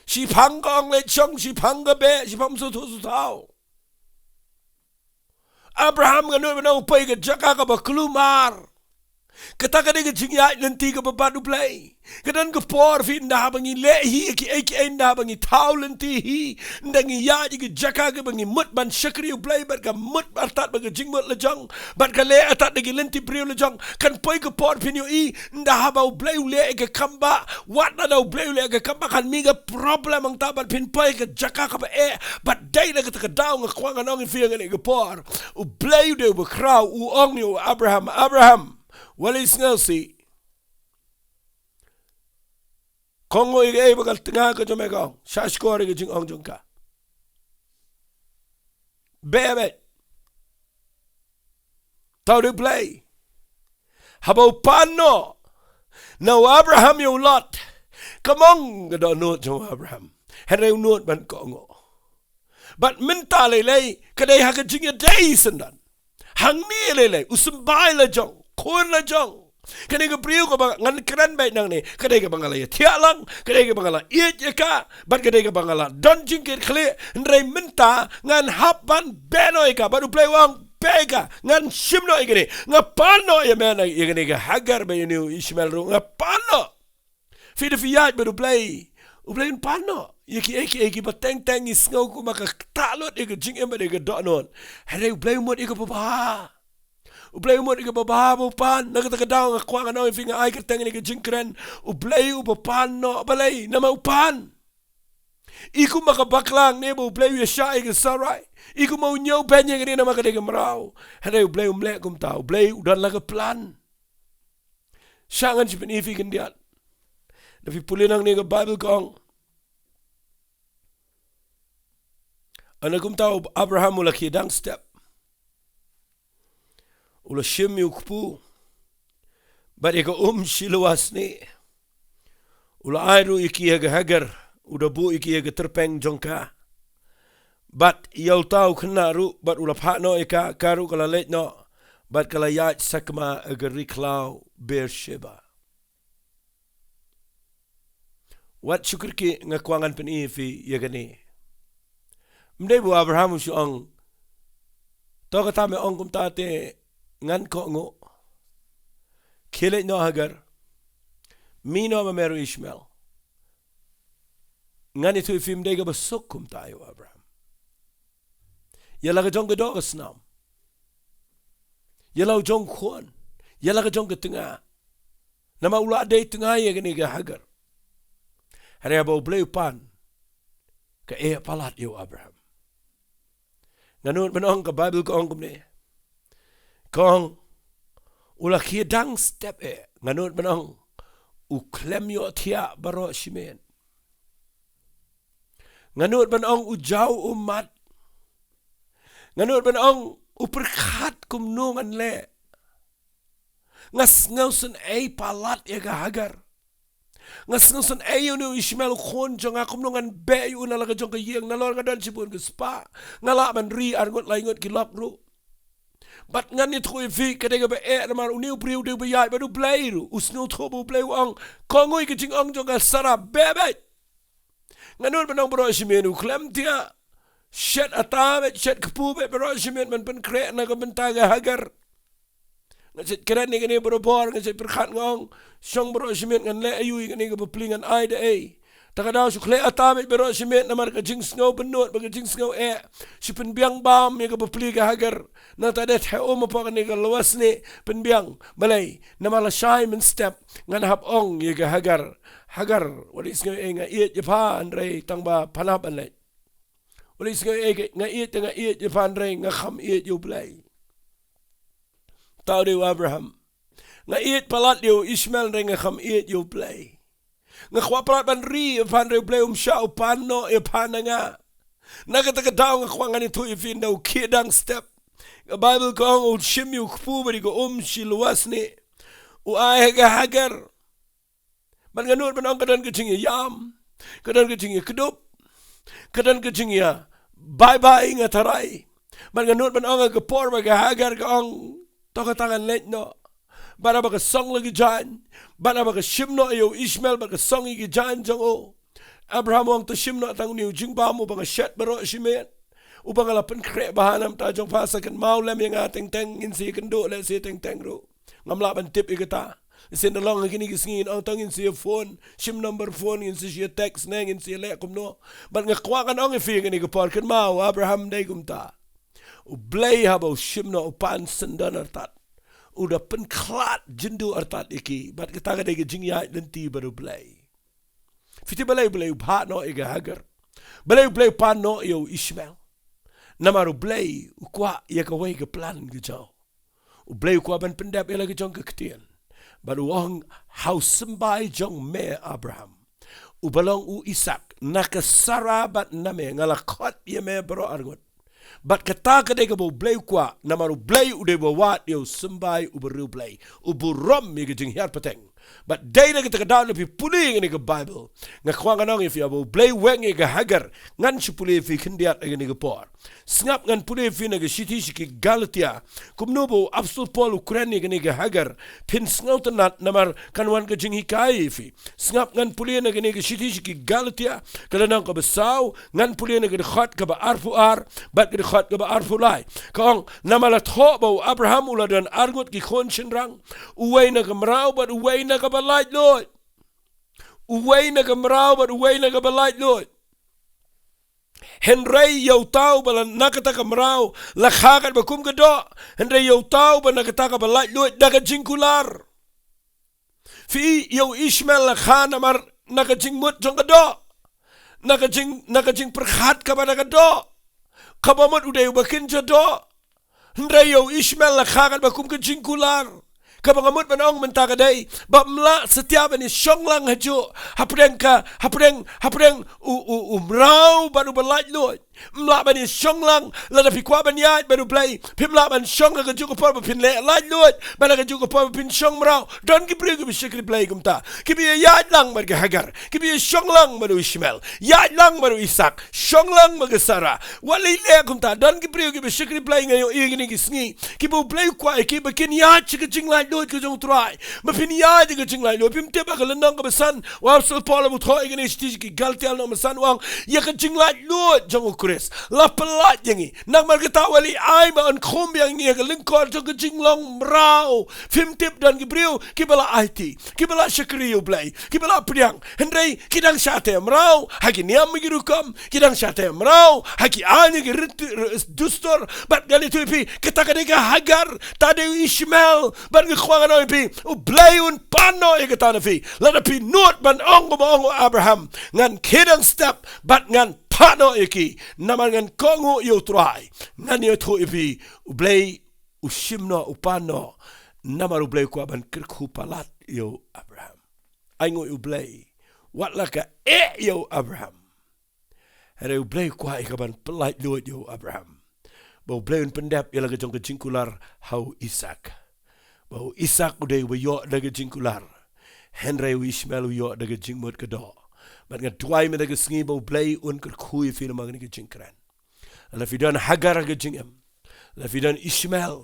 Shiphang ka ong leit shong, shiphang ka beh, shiphang suthu suthaw. Abraham nga nud ban ong u poi ka jaka kaba kulmar. Kata ka dei ka jingïaid lynti kaba bad U Blei. Ka don ka por phi nda haba ngi leh hi kiei kiei nda haba ngi thaw lynti hi. Nda ngi ïaid ïa ka jaka kaba ngi mut ban shakri U Blei bad ka mut artat bad ka jingmut la jong. Bad ka leh artat da ki lynti briew la jong. Kan poi ka por phin ïohi nda haba U Blei u leh ïa ka kam ba. Wat lada U Blei u leh ïa ka kam ba kan mih ka problem hangta bad phin poi ka jaka kaba eh. Bad dei na kata ka daw nga kwah ngan ong ïa phi ha kane ka por. U Blei u dei uba khraw u ong ïa u Abraham, Abraham. Wat leit sngewsih. Kohnguh ïa kaei ba ka tnga ka jong me ka ong. Shahshkor ïa ka jingong jong ka. Beh beit. Tau da U Blei. Haba u pan noh. Na u Abraham ïa u Lot. Ka mong ka dohnud jong u Abraham. Hynrei u nud ban kohnguh. Bad mynta lei lei, ka dei ha ka jingïadei syndon. Hangne lei lei, u symbai la jong, khun la jong. Kane ka briew kaba ngan kren beit nangne, ka dei kaba nga la ïathiah lang, ka dei kaba nga la ïeit ïa ka, bad ka dei kaba nga la don jingkitkhlieh, hynrei mynta ngan hap ban beh noh ïa ka, bad U Blei u ong beh ïa ka, ngan shim noh ïa kane, nga pan noh ïa me na ïa kane ka Hagar bad ïa une u Ishmael ruh, nga pan noh. Phi da phi ïaid bad U Blei. U Blei un pan noh ïa kiei kiei kiba teng teng ngi sngew kumba ka ktah lut ïa ka jingim bad ïa ka dohnud. Hynrei U Blei u mut ïa kaba bha. U Blei u mut ïa kaba bha ba u pan. Na kata ka daw nga kwah ngan ong ïa phi, nga ai kyrteng ïa ka jingkren, U Blei uba pan noh. Balei? Namar u pan. I kumba ka bakla hangne ba U Blei u ïashah ïa ka Sarai. I kumba u ñiewbeiñ ïa kane namar ka dei ka mraw. Hynrei U Blei um leh kumta. U Blei u don la ka plan. Shah ngan sa pyni ïa phi khyndiat. Da phi pule nangne ka Baibl ka ong, ynda kumta u Abraham u la khie dang step. U la shim ïa u kpu bad ïa ka um shi lywa snieh. U la ai ruh ïa ki ha ka Hagar, u da buh ïa ki ha ka tyrpeng jong ka. Bad ïa uta u khynnah ruh, bad u la phah noh ïa ka, ka ruh ka la leit noh, bad ka la ïaid sakma ha ka ri khlaw Beersheba. Wat shu kyrkieh, nga kwah ngan pyni ïa phi ïa kane. Ym dei ba u Abraham u shu ong, to kata me ong kumta te ngan kohnguh. Khie leit noh Hagar. Mih noh ma me ruh Ishmael. Ngan ïathuh ïa phi, ym dei kaba suk kumta ïa u Abraham. Ïa la ka jong ka doh ka snam. Ïa la u jong khun. Ïa la ka jong ka tnga. Namar u la dei tnga ïa kane ka Hagar. Hynrei haba U Blei u pan, ka eh palat ïa u Abraham. Nga nud ban ong, ka Baibl ka ong kumne. Ka ong, u la khie dang step eh. Nga nud ban ong, u khlem ïohthiah baroh shi miet. Nga nud ban ong, u jaw ummat. Nga nud ban ong, u pyrkhat kumno ngan leh. Nga sngewsynei palat ïa ka Hagar. Nga sngewsynei ïa une u Ishmael u khun jong nga, kumno ngan beh ïa u na la ka jong ka ïing, nalor nga don shibun ki spah. Nga lah ban ri arngut laingut ki lok ruh. Bad ngan ïathuh ïa phi, ka dei kaba eh namar une u briew u dei uba ïaid bad U Blei ruh. U sngewthuh ba U Blei u ong, kohnguh ïa ka jingong jong ka Sarah, beh beit. Nga nud ban ong baroh shi miet u khlem thiah. Shet ata beit, shet kpu beit baroh shi miet ban pynkhreh na ka bynta ka Hagar. Nga shet kren ïa kane barabor, nga shet pyrkhat nga ong, shong baroh shi miet ngan leh aïu ïa kane ka bapli, ngan ai da ei. Ta ka daw shu khleh ata beit baroh shi miet namar ka jingsngew bynnud bad ka jingsngew eh. Shu pynbiang bam ïa ka bapli ka Hagar. Nangta dei theh um hapoh kane ka lywa snieh, pynbiang. Balei? Namar lashai mynstep ngan hap ong ïa ka Hagar, Hagar, wat sngew ei, nga ïeit ïa pha, hynrei tang ba phan hap ban leit. Wat sngew ei, nga ïeit, nga ïeit ïa pha, hynrei nga kham ïeit ïa U Blei. Tau dei u Abraham. Nga ïeit palat ïa u Ishmael, hynrei nga kham ïeit ïa U Blei. Nga kwah palat ban ri ïa pha, hynrei U Blei um shah, u pan noh ïa pha na nga. Na kata ka daw nga kwah ngan ïathuh ïa phi, ynda u khie dang step, ka Baibl ka ong u shim ïa u kpu bad ïa ka um shi lywa snieh. U ai ha ka Hagar. Bad nga nud ban ong ka don ka jingïaïam, ka don ka jingïakdup, ka don ka jingïa bye bye nga tharai. Bad nga nud ban ong ha ka por ba ka Hagar ka ong, to kata ngan leit noh. Bad haba ka song la ki jaiñ, bad haba ka shim noh ïa u Ishmael bad ka song ïa ki jaiñ jong u, Abraham u ong, to shim noh tang une u jingbam uba nga shet baroh shi miet, uba nga la pynkhreh bha na ka bynta jong pha. Sa kynmaw lem ïa nga teng teng, ngin sa ïakynduh lehse teng teng ruh. Ngam lah ban tip ïa kata. Shisien da long ha kine ki sngi ngin ong, to ngin sa ïa phone, shim number phone, ngin sa ïa text ne ngin sa ïa leh kumno. Bad nga kwah ngan ong ïa phi ha kane ka por, kynmaw, Abraham dei kumta. U Blei haba u shim noh, u pan syndon artat. U da pynkhlad jynduh artat ïa ki. Bad kata ka dei ka jingïaid lynti bad U Blei. Phi tip balei U Blei u phah noh ïa ka Hagar? Balei U Blei u pan noh ïa u Ishmael? Namar U Blei u kwah ïa kawei ka plan ka jong u. U Blei u kwah ban pyndep ïa la ka jong ka ktien. Bad u ong, ha u symbai jong me Abraham, uba long u Isaak, na ka Sarah bad na me nga la khot ïa me baroh arngut. Bad kata ka dei kaba U Blei u kwah, namar U Blei u dei uba wad ïa u symbai uba riewblei, u burom ïa ka jinghiar pateng. Bad dei na kata ka daw lada phi pule ïa kane ka Baibl, nga kwah ngan ong ïa phi, haba U Blei u weng ïa ka Hagar, ngan shu pule ïa phi khyndiat ïa kane ka por. Sngap, ngan pule ïa phi na ka shithi sha ki Galatia, kumno ba u Apostol Paul u kren ïa kane ka Hagar. Phin sngewtynnat namar kan wan ka jinghikai ïa phi. Sngap, ngan pule na kane ka shithi sha ki Galatia, ka lynnong kaba saw, ngan pule na ka dkhot kaba arphew ar bad ka dkhot kaba arphew lai. Ka ong, namar la thoh ba u Abraham u la don arngut ki khun shynrang, uwei na ka mraw bad uwei na kaba laitluid. Uwei na ka mraw bad uwei na kaba laitluid. Hynrei ïa uta uba la na kata ka mraw la kha katba kum ka doh, hynrei ïa uta uba na kata kaba laitluid da ka jingkular. Phi, ïa u Ishmael la kha namar na ka jingmut jong ka doh. Na ka jing, na ka jingpyrkhat kaba na ka doh. Kaba mut u dei uba kynja doh. Hynrei ïa u Ishmael la kha katba kum ka jingkular. Kaba nga mut ban ong mynta ka dei ba ym lah satia ban ïashong lang hajuh hapdeng ka, hapdeng, hapdeng u, u, u mraw bad uba laitluid. Ym lah ban ïashong lang, lada phi kwah ban ïaid bad U Blei, phim lah ban shong ha kajuh ka por ba phin leh laitluid bad ha kajuh ka por ba phin shong mraw. Don ki briew kiba shakri Blei kumta, kiba ïaid lang bad ka Hagar, kiba ïashong lang bad u Ishmael, ïaid lang bad u Isak, shong lang bad ka Sarah. Wat leh kumta. Don ki briew kiba shakri Blei, nga ïohi ïa kine ki sngi, kiba U Blei u kwah ïa ki ba kin ïaid sha ka jinglaitluid ka jong U Trai. Ba phin ïaid ïa ka jinglaitluid. Phim tip ba ka lynnong kaba san, u Apostol Paul u thoh ïa kane, shithi sha ki Galatia lynnong kaba san, u ong, ïa ka jinglaitluid jong U Khrist la pyllait ïa ngi. Namar kata, wat leh ai ba yn khum biang ïa ngi ha ka lyngkor jong ka jinglong mraw. Phim tip, don ki briew kiba la aiti, kiba la shakri ïa U Blei, kiba la pdiang, hynrei ki dang shah teh mraw ha ki niam ki rukom, ki dang shah teh mraw ha ki aiñ ki rit, rit, dustur. Bad ngan ïathuh ïa phi, kata ka dei ka Hagar, ta dei u Ishmael. Bad nga kwah ngan ong ïa phi, U Blei un pan noh ïa kata na phi. Lada phi nud ban ong kumba ong u Abraham, ngan khie dang step bad ngan pan noh ïa ki, namar ngan kohnguh ïa U Trai. Ngan ïathuh ïa phi, U Blei u shim noh, u pan noh, namar U Blei u kwah ban kyrkhu palat ïa u Abraham. Ainguh ïa U Blei, wat la ka eh ïa u Abraham, hynrei U Blei u kwah ïa ka ban pyllait luid ïa u Abraham, ba U Blei un pyndep ïa la ka jong ka jingkular ha u Isak. Ba u Isak u dei uba ïoh da ka jingkular, hynrei u Ishmael u ïoh da ka jingmut ka doh. Bad nga duwai mynta ka sngi ba U Blei un kyrkhu ïa phi namar kane ka jingkren. Lada phi don Hagar ha ka jingim, lada phi don Ishmael,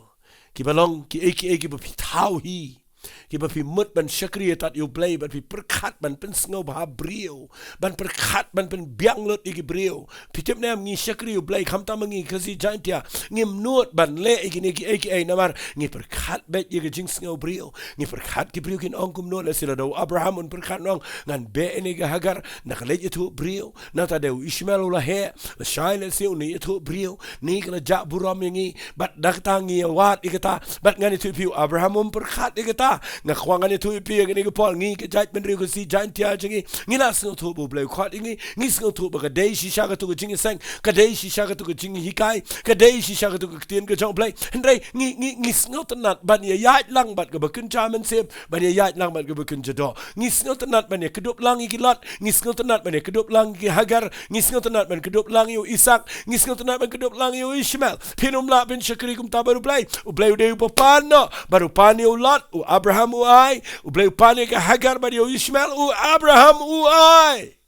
kiba long kiei kiei kiba phi thaw hi, kiba phi mut ban shakri ïa tat ïa U Blei, ban phi pyrkhat ban pynsngewbha briew, ban pyrkhat ban pynbiang lut ïa ki briew. Phi tip ne em, ngi shakri ïa U Blei, khamtam ma ngi Khasi Jaintia, ngim nud ban leh ïa kine kiei kiei namar ngi pyrkhat beit ïa ka jingsngew briew. Ngi pyrkhat ki briew kin ong kumno, lehse lada u Abraham un pyrkhat un ong, ngan beh ïa kane ka Hagar, na ka leit ïathuh briew, nangta dei u Ishmael u la heh, lashai lehse un ïathuh briew, ne ka la jah burom ïa ngi, bad na kata ngi ïawad ïa kata. Bad ngan ïathuh ïa phi, u Abraham um pyrkhat ïa kata. Nga kwah ngan ïathuh ïa phi ïa kane ka por, ngi ka jaitbynriew Khasi Jaintia jong ngi, ngi la sngewthuh ba U Blei u khot ïa ngi, ngi sngewthuh ba ka dei shisha katto ka jingïaseng, ka dei shisha katto ka jinghikai, ka dei shisha katto ka ktien ka jong U Blei. Hynrei ngi, ngi, ngi sngewtynnat ban ïaid lang bad kaba kynja mynsiem, ban ïaid lang bad kaba kynja doh. Ngi sngewtynnat ban ïakdup lang ïa ki Lot, ngi sngewtynnat ban ïakdup lang ïa ki Hagar, ngi sngewtynnat ban kdup lang ïa u Isak, ngi sngewtynnat ban kdup lang ïa u Ishmael. Phin ym lah ban shakri kumta bad U Blei. U Blei u dei uba pan noh, bad u pan ïa u Lot, u Abraham u ai. U Blei u pan ïa ka Hagar bad ïa u Ishmael, u Abraham u ai.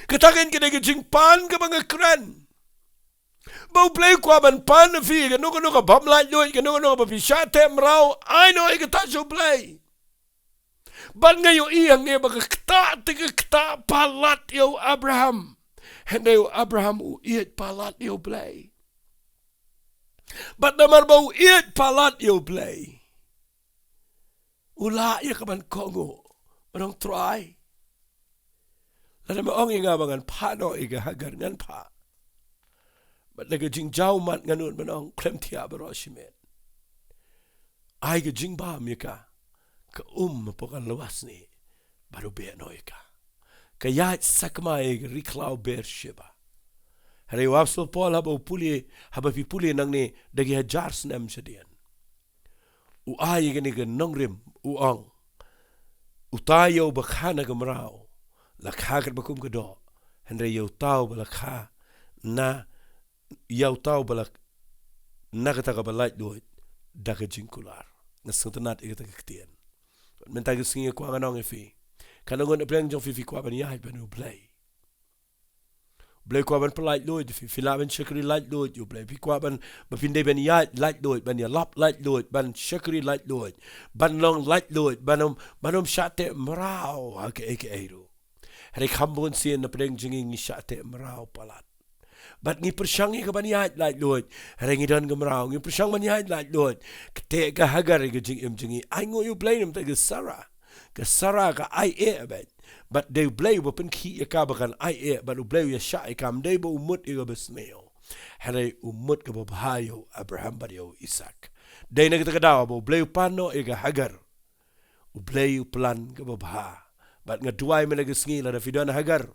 Kata ka dei ka jingpan kaba nga kren. Ba U Blei u kwah ban pan ïa phi, kano kano kaba ym laitluid, kano kano kaba phi shah teh mraw, ai noh ïa kata sha U Blei. Bad nga ïohi hangne ba ka ktah te ka ktah palat ïa u Abraham. Hynrei u Abraham u ïeit palat ïa U Blei. Bad namar ba u ïeit palat ïa U Blei, u lah ïa ka ban kohnguh, ban ong, Trai, lada me ong ïa nga ba ngan phah noh ïa ka Hagar, ngan phah. Bad da ka jingjaw mat ngan nud ban ong, khlem thiah baroh shimet. Ai ka jingbam ïa ka, ka um hapoh ka lwasnieh, bad u beh noh ïa ka. Ka ïaid sakma ïa ka ri khlaw Beersheba. Hynrei u Apostol Paul, haba u pule, haba phi pule nangne da ki hajar snem shadien, u ai ïa kane ka nongrim, u ong, uta ïa uba kha na ka mraw la kha katba kum ka doh, hynrei ïa uta uba la kha na, ïa uta uba la na kata kaba laitluid da ka jingkular. Nga sngewtynnat ïa kata ka ktien. Mynta ka sngi nga kwah ngan ong ïa phi, katno ngut na pdeng jong phi, phi kwah ban ïaid bad U Blei? U Blei u kwah ban pyllait luid ïa phi, phi lah ban shakri lait luid ïa U Blei, phi kwah ban, ba phin dei ban ïaid lait luid, ban ïalap lait luid, ban shakri lait luid, ban long lait luid, ban ym, ban ym shah teh mraw ha kaei kaei ruh. Hynrei kham bun sien na pdeng jong ngi ngi shah teh mraw palat. Bad ngi pyrshang ïa ka ban ïaid lait luid, hynrei ngi don ka mraw, ngi pyrshang ban ïaid lait luid. Ka teh ka Hagar ïa ka jingim jong ngi, ainguh ïa U Blei na bynta ka Sarah. Ka Sarah ka ai eh bad, bad dei U Blei uba pynkhih ïa ka ba kan ai eh, bad U Blei u ïashah ïa ka, ym dei ba u mut ïa kaba sniew, hynrei u mut kaba bha ïa u Abraham bad ïa u Isaak. Dei na kata ka daw ba U Blei u pan noh ïa ka Hagar, U Blei u plan kaba bha. Bad nga duwai mynta ka sngi, lada phi don Hagar,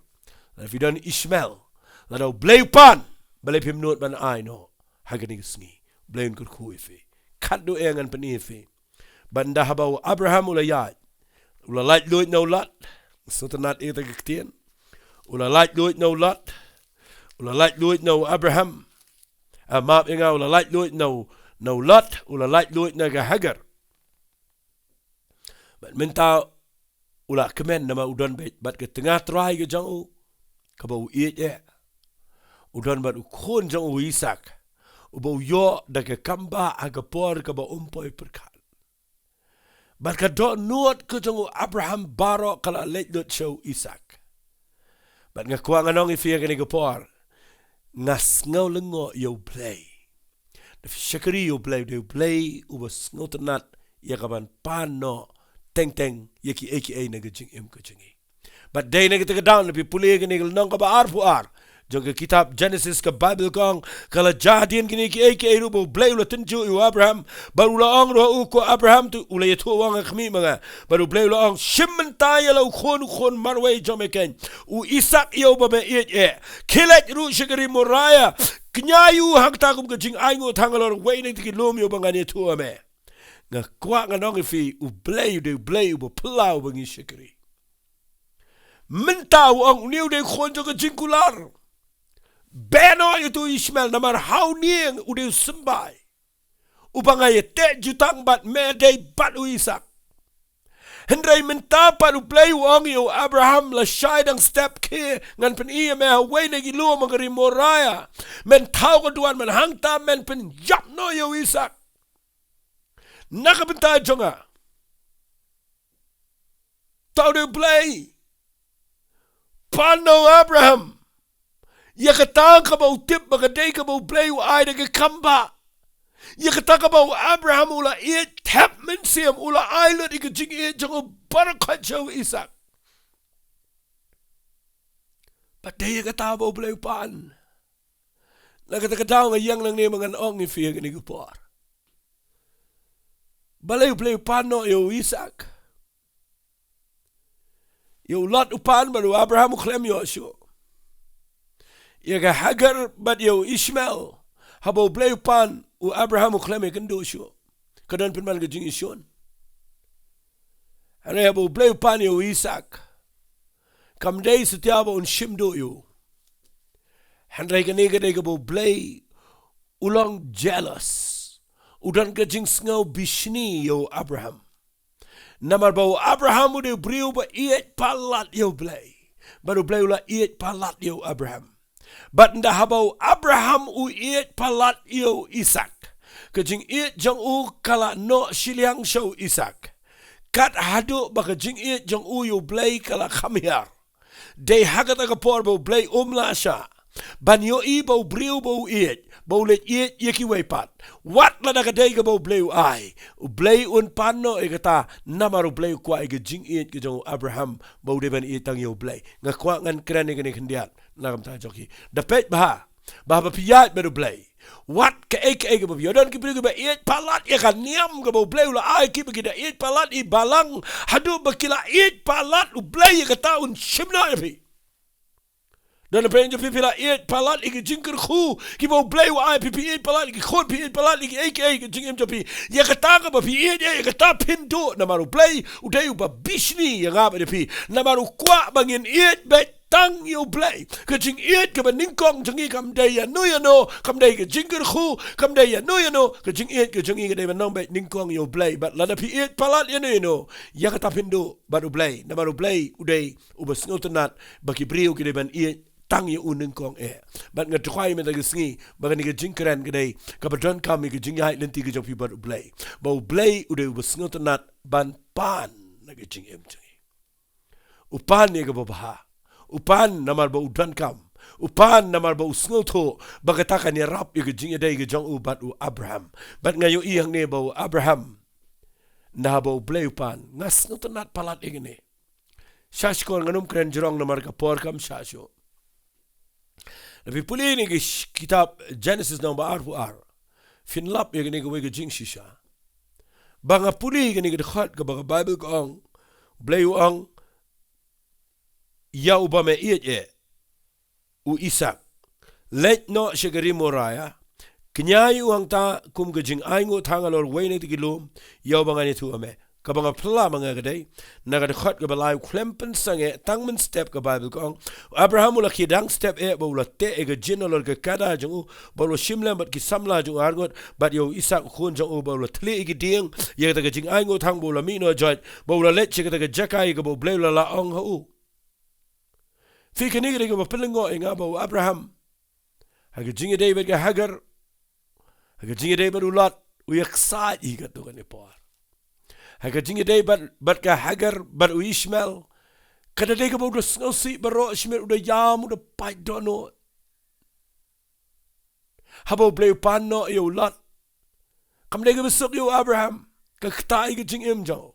lada phi don Ishmael, lada U Blei u pan, balei phim nud ban ai noh ha kane ka sngi? U Blei un kyrkhu ïa phi. Khatduh eh ngan pyni ïa phi. Bad ynda haba u Abraham u la ïaid, u la lait luid na u Lot. Sngewtynnat ïa kata ka ktien. U la lait luid na u Lot. U la lait luid na u Abraham. Ah, map ïa nga, u la lait luid na u, na u Lot, u la lait luid na ka Hagar. Bad mynta u la kmen namar u don beit bad ka tnga trai ka jong u, kaba u ïeit eh. U don bad u khun jong u Isaak, uba u ïoh da ka kambah ha ka por kaba um poi pyrkhat. Bad ka dohnud ka jong u Abraham baroh ka la leit lut sha u Isaak. Bad nga kwah ngan ong ïa phi ha kane ka por, nga sngew lyngngoh ïa U Blei. Da phi shakri ïa U Blei, U Blei uba sngewtynnat ïa ka ban pan noh teng teng ïa kiei kiei na ka jingim ka jong ngi. Bad dei na kata ka daw, lada phi pule kane ka lynnong kaba arphew ar jong ka kitab Genesis, ka Baibl ka ong, ka la jia hadien kine kiei kiei ruh ba U Blei u la tynjuh ïa u Abraham, bad u la ong ruh ha u, ko Abraham, to u la ïathuh u ong ha khmih ma nga. Bad U Blei u la ong, shim mynta ïa la u khun, u khun marwei jong me keiñ, u Isaak ïa uba me ïeit eh. Khie leit ruh sha ka ri Moria. Kñia ïa u hangta kum ka jingainguh tang halor uwei na kita ki lum ïa uba ngan ïathuh ïa me. Nga kwah ngan ong ïa phi, U Blei u dei U Blei uba phylla uba ngi shakri. Mynta u ong une u dei u khun jong ka jingkular. Beh noh ïa uto u Ishmael namar ha une u dei u symbai uba nga ïateh jutang bad me dei bad u Isaak. Hynrei mynta pat U Blei u ong ïa u Abraham, lashai dang step khie ngan pyni ïa me ha uwei na ki lum ha ka ri Moria. Men thaw ka duwan, men hangta men pynïap noh ïa u Isaak. Na ka bynta jong nga, to u dei U Blei. Pan na u Abraham ïa kata kaba u tip ba ka dei kaba U Blei u ai da ka kambah. Ïa kata kaba u Abraham u la ïeit thep mynsiem, u la ai lut ïa ka jingïeit jong u baroh khoit sha u Isaak. Bad dei ïa kata ba U Blei u pan. Na kata ka daw nga ïeng nangne ba ngan ong ïa phi ha kane ka por, balei U Blei u pan noh ïa u Isaak? Ïa u Lot u pan bad u Abraham u khlem ïoh shuh. Ïa ka Hagar bad ïa u Ishmael, haba U Blei u pan, u Abraham u khlem ïakynduh shuh. Ka don pynban ka jingïashun. Hynrei haba U Blei u pan ïa u Isaak, kam dei satia ba un shim duh ïa u. Hynrei kane ka dei kaba U Blei u long jealous. U don ka jingsngew bishni ïa u Abraham. Namar ba u Abraham u dei u briew ba ïeit palat ïa U Blei. Bad U Blei u la ïeit palat ïa u Abraham. Bad ynda haba u Abraham u ïeit palat ïa u Isaak, ka jingïeit jong u ka la noh shiliang sha u Isaak. Kat haduh ba ka jingïeit jong u ïa U Blei ka la kham hiar. Dei ha kata ka por ba U Blei um lah shah ban ïohi ba u briew ba u ïeit, ba u leit ïeit ïa kiwei pat. Wat lada ka dei kaba U Blei u ai, U Blei un pan noh ïa kata, namar U Blei u kwah ïa ka jingïeit ka jong u Abraham, ba u dei ban ïeit tang ïa U Blei. Nga kwah ngan kren ïa kane khyndiat na ka bynta jong ki. Da peit bha, ba haba phi ïaid bad U Blei, wat kaei kaei kaba phi ïoh, don ki briew kiba ïeit palat ïa ka niam kaba U Blei u la ai ki, ba ki da ïeit palat ïa i balang, haduh ba ki la ïeit palat, U Blei ïa kata un shim noh ïa phi. Don na pdeng jong phi, phi la ïeit palat ïa ki jingkyrkhu kiba U Blei u ai, phi, phi ïeit palat ïa ki khun, phi ïeit palat ïa kiei kiei ka jingim jong phi. Ïa kata kaba phi ïeit ïa, ïa kata phin duh, namar U Blei u dei uba bishni ïa nga bad ïa phi. Namar u kwah ba ngin ïeit beit. tang ïa U Blei. Ka jingïeit kaba nyngkong jong ngi kam dei ïano ïano, kam dei ka jingkyrkhu, kam dei ïano ïano, ka jingïeit ka jong ngi ka dei ban long beit nyngkong ïa U Blei. Bad lada phi ïeit palat ïano ïano, ïa kata phin duh bad U Blei. Namar U Blei u dei uba sngewtynnat ba ki briew ki dei ban ïeit tang ïa u nyngkong eh. Bad nga tyrkhai mynta ka sngi ba kane ka jingkren ka dei kaba donkam ïa ka jingïaid lynti ka jong phi bad U Blei. Ba U Blei u dei uba sngewtynnat ban pan na ka jingim jong ngi. U pan ïa kaba bha. U pan namar ba u donkam. U pan namar ba u sngewthuh ba kata kan ïarap ïa ka jingïadei ka jong u bad u Abraham. Bad nga ïohi hangne ba u Abraham, na ba U Blei u pan, nga sngewtynnat palat ïa kane. Sha shkor ngan ym kren jrong namar ka por kam shah shuh. Lada phi pule ïa kane ka sh-, kitab Genesis nong ba arphew ar, phin lap ïa kane kawei ka jingshisha. Ba nga pule ïa kane ka dkhot kaba ka Baibl ka ong, U Blei u ong ïa uba me ïeit eh, u Isaak, leit noh sha ka ri Moriah, kñia ïa u hangta kum ka jingainguh tang halor uwei na kita ki lum, ïa uba ngan ïathuh ïa me. Kaba nga phylla ma nga ka dei, na ka dkhot kaba lai u khlem pynsangeh tang mynstep. Ka Baibl ka ong, u Abraham u la khie dang step eh, ba u la teh ïa ka jin halor ka kada jong u, ba u la shim lem bad ki samla jong u arngut, bad ïa u Isaak u khun jong u, ba u la thylliej ïa ki dieng, ïa kata ka jingainguh tang, ba u la mih noh joit, ba u la leit sha kata ka jaka ïa kaba U Blei u la lah ong ha u. Phi, kane ka dei kaba pynlyngngoh ïa nga ba u Abraham, ha ka jingïadei bad ka Hagar, ha ka jingïadei bad u Lot, u ïaksaid hi katto katne por. Ha ka jingïadei bad, bad ka Hagar bad u Ishmael, ka da dei kaba u da sngewsih baroh shi miet, u da ïam, u da pait dohnud. Haba U Blei u pan noh ïa u Lot, kam dei kaba suk ïa u Abraham, ka ktah ïa ka jingim jong u.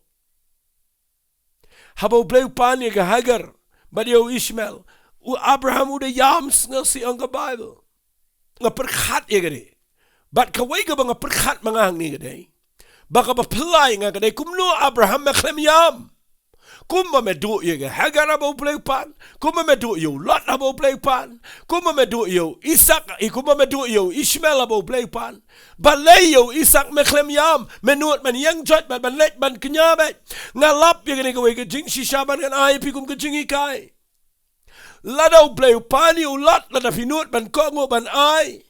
Haba U Blei u pan ïa ka Hagar bad ïa u Ishmael, u Abraham u da ïam sngewsih, ong ka Baibl. Nga pyrkhat ïa kane. Bad kawei kaba nga pyrkhat ma nga hangne ka dei, ba kaba phylla ïa nga ka dei, kumno Abraham me khlem ïam? Kumba me duh ïa ka Hagar haba U Blei u pan, kumba me duh ïa u Lot haba U Blei u pan, kumba me duh ïa u Isaak, eh, kumba me duh ïa u Ishmael haba U Blei u pan. Balei ïa u Isaak me khlem ïam, me nud ban ïeng joit bad ban leit ban kñia beit? Nga lap ïa kane kawei ka jingshisha ban ngan ai ïa phi kum ka jinghikai. Lada U Blei u pan ïa u Lot, lada phi nud ban kohnguh ban ai,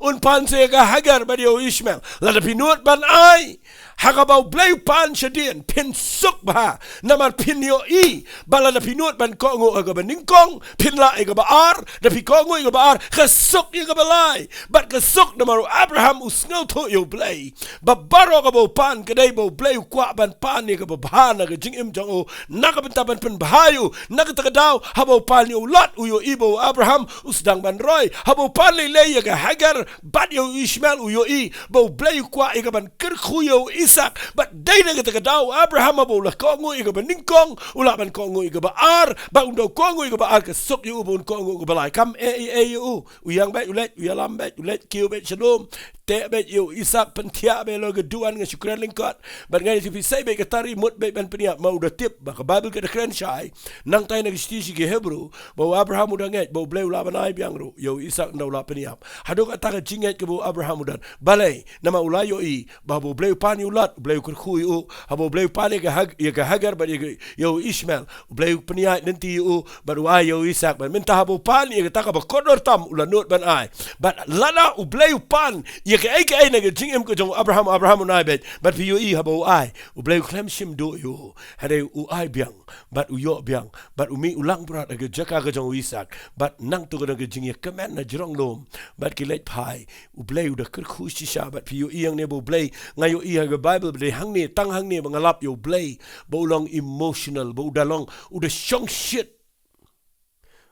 un pan sa ïa ka Hagar bad ïa u Ishmael. Lada phi nud ban ai, ha kaba U Blei u pan shadien, phin suk bha. Namar phin ïohi ba lada phi nud ban kohnguh ïa kaba nyngkong, phin lah ïa kaba ar, da phi kohnguh ïa kaba ar, ka suk ïa kaba lai. Bad ka suk namar u Abraham u sngewthuh ïa U Blei, ba baroh kaba u pan ka dei ba U Blei u kwah ban pan ïa kaba bha na ka jingim jong u, na ka bynta ban pynbha ïa u. Na kata ka daw, haba u pan ïa u Lot, u ïohi ba u Abraham u sdang ban roi. Haba u pan lei lei ïa ka Hagar bad ïa u Ishmael, u ïohi ba U Blei u kwah ïa ka ban kyrkhu ïa u Isaak. Bad dei na kata ka daw, u Abraham haba u la kohnguh ïa kaba nyngkong, u lah ban kohnguh ïa kaba ar. Bad ynda u kohnguh ïa kaba ar, ka suk ïa u ba un kohnguh ïa kaba lai. Kam ei ei ïa u. U ïeng beit u leit, u ïalam beit u leit, kiew beit sha lum, teh beit ïa u Isaak, pynthiah beit halor ka duwan. Nga shu kren lyngkot. Bad nga ïathuh ïa phi, sei beit ka tari, mut beit ban pynïap. Ma u da tip ba ka Baibl ka da kren shai, nangta na ka shithi sha ki Hebru, ba u Abraham u da ngeit ba U Blei u lah ban ai biang ruh ïa u Isaak ynda u la pynïap. Haduh katta ka jingngeit kaba u Abraham u don. Balei? Namar u la ïohi ba haba U Blei u pan ïa u Lot, U Blei u kyrkhu ïa u. Haba U Blei u pan ïa ka Hag-, ïa ka Hagar bad ïa ka, ïa u Ishmael, U Blei u pynïaid lynti ïa u bad u ai ïa u Isaak. Bad mynta haba u pan ïa kata kaba kordor tam, u la nud ban ai. Bad lada U Blei u pan ïa kaei kaei na ka jingim ka jong u Abraham, u Abraham un ai beit. Bad phi ïohi haba u ai, U Blei u khlem shim duh ïa u, hynrei u ai biang, bad u ïoh biang, bad u mih u langbrot ha ka jaka ka jong u Isaak. Bad nangta ka don ka jingïakmen na jrong lum, bad ki leit phai. U Blei u da kyrkhu shisha. Bad phi ïohi hangne ba U Blei, nga ïohi ha ka Baibl ba dei hangne, tang hangne ba nga lap ïa U Blei ba u long emotional, ba u da long, u da shongshit,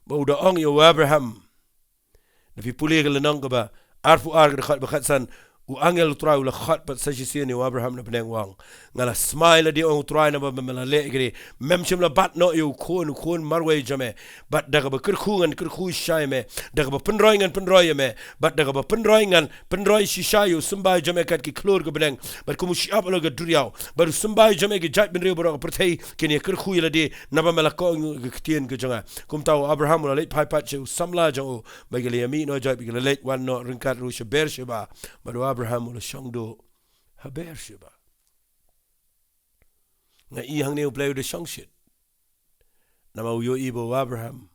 ba u da ong ïa u Abraham. Lada phi pule ka lynnong kaba arphew ar, ka dkhot ba khatsan, u angel u Trai u la khot pat sa shisien ïa u Abraham na bneng, u ong, nga la smai lade, ong u Trai, naba me la leh ïa kane. Mem shym la bat noh ïa u khun, u khun marwei jong me. Bad da kaba kyrkhu ngan kyrkhu shisha ïa me, da kaba pynroi ngan pynroi ïa me, bad da kaba pynroi ngan pynroi shisha ïa u symbai jong me kat ki khlur ka bneng, bad kum u shyiap halor ka duriaw. Bad u symbai jong me, ki jaitbynriew baroh ka pyrthei kin ïakyrkhu ïa lade, naba me la kohnguh ïa ka ktien ka jong nga. Kumta u Abraham u la leit phai pat sha u samla jong u, ba ki la ïamih noh joit, ba ki la leit wan noh ryngkat ruh sha Beersheba. Bad u Abraham u la shong duh ha Beersheba. Nga i hangne U Blei u da shongshit. Namar u ïohi ba u Abraham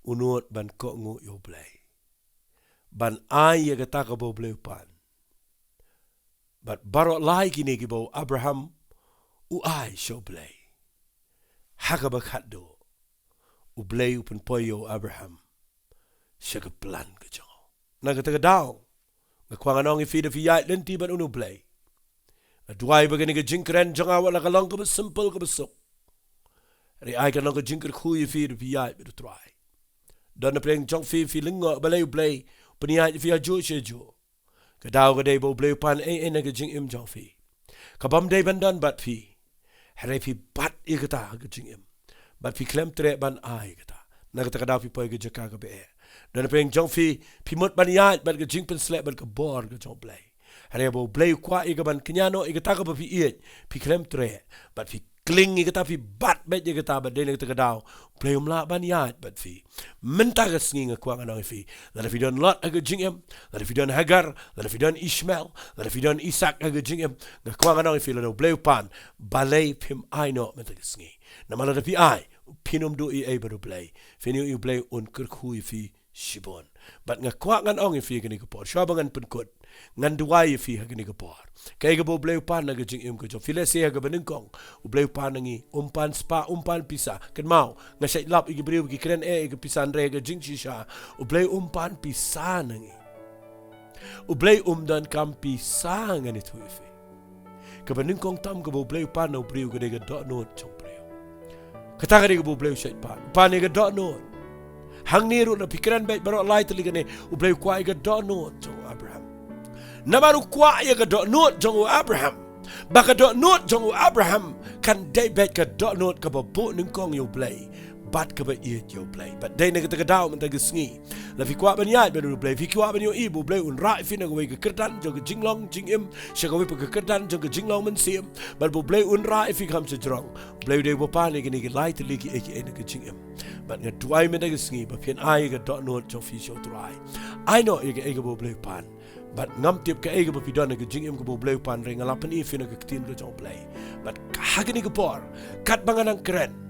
u nud ban kohnguh ïa U Blei, ban ai ïa kata kaba U Blei u pan. Bad baroh lai kine kiba u Abraham u ai sha U Blei, ha kaba khatduh U Blei u pynpoi ïa u Abraham sha ka plan ka jong u. Na kata ka daw, nga kwah ngan ong ïa phi, lada phi ïaid lynti bad une U Blei, nga duwai ba kane ka jingkren jong nga wat la ka long kaba simple kaba suk, hynrei ai kan long ka jingkyrkhu ïa phi lada phi ïaid bad U Trai. Don napdeng jong phi, phi lyngngoh balei U Blei u pynïaid ïa phi hajuh shi hajuh. Ka daw ka dei ba U Blei u pan ei ei na ka jingim jong phi, ka bym dei ban don bad phi, hynrei phi bat ïa kata ha ka jingim, bad phi khlem treh ban ai ïa kata. Na kata ka daw phi poi ha ka jaka kaba eh. Don napdeng jong phi, phi mut ban ïaid bad ka jingpynsleh bad ka bor ka jong U Blei, hynrei ba U Blei u kwah ïa ka ban kñia noh ïa kata kaba phi ïeit, phi khlem treh, bad phi kling ïa kata, phi bat beit ïa kata, bad dei na kata ka daw U Blei um lah ban ïaid bad phi. Mynta ka sngi nga kwah ngan ong ïa phi, lada phi don Lot ha ka jingim, lada phi don Hagar, lada phi don Ishmael, lada phi don Isaak ha ka jingim, nga kwah ngan ong ïa phi, lada U Blei u pan, balei phim ai noh mynta ka sngi? Namar lada phi ai, phin ym duh ei ei bad U Blei, phin ïohi U Blei un kyrkhu ïa phi shibun. Bad nga kwah ngan ong ïa phi ha kane ka por, shuwa ba ngan pynkut, ngan duwai ïa phi ha kane ka por. Kaei kaba U Blei u pan na ka jingim ka jong phi, lehse ha kaba nyngkong U Blei u pan na ngi, um pan spah, um pan pisa. Kynmaw, nga shait lap ïa ki briew ba ki kren eh ïa ka pisa, hynrei ha ka jingshisha U Blei um pan pisa na ngi. U Blei um donkam pisa, ngan ïathuh ïa phi. Kaba nyngkong tam kaba U Blei u pan na u briew ka dei ka dohnud jong u briew. Kata ka dei kaba U Blei u shait pan, u pan ïa ka dohnud. Hangne ruh lada phi kren beit baroh lai tylli kane, U Blei u kwah ïa ka dohnud jong u Abraham. Namar u kwah ïa ka dohnud jong u Abraham, ba ka dohnud jong u Abraham kan dei beit ka dohnud kaba buh nyngkong ïa U Blei bad kaba ïeit ïa U Blei. Bad dei na kata ka daw mynta ka sngi, lada phi kwah ban ïaid bad U Blei, phi kwah ban ïohi ba U Blei un rah ïa phi na kawei ka kyrdan jong ka jinglong jingim sha kawei pat ka kyrdan jong ka jinglong mynsiem, bad ba U Blei un rah ïa phi kham shajrong, U Blei u dei uba pan ïa kine ki lai tylli kiei kiei na ka jingim. Bad nga duwai mynta ka sngi ba phin ai ïa ka dohnud jong phi sha U Trai. Ai noh ïa kaei kaba U Blei u pan. Bad ngam tip kaei kaba phi don ha ka jingim kaba U Blei u pan, hynrei nga la pyni ïa phi na ka ktien ka jong U Blei. Bad ha kane ka por, katba nga nang kren,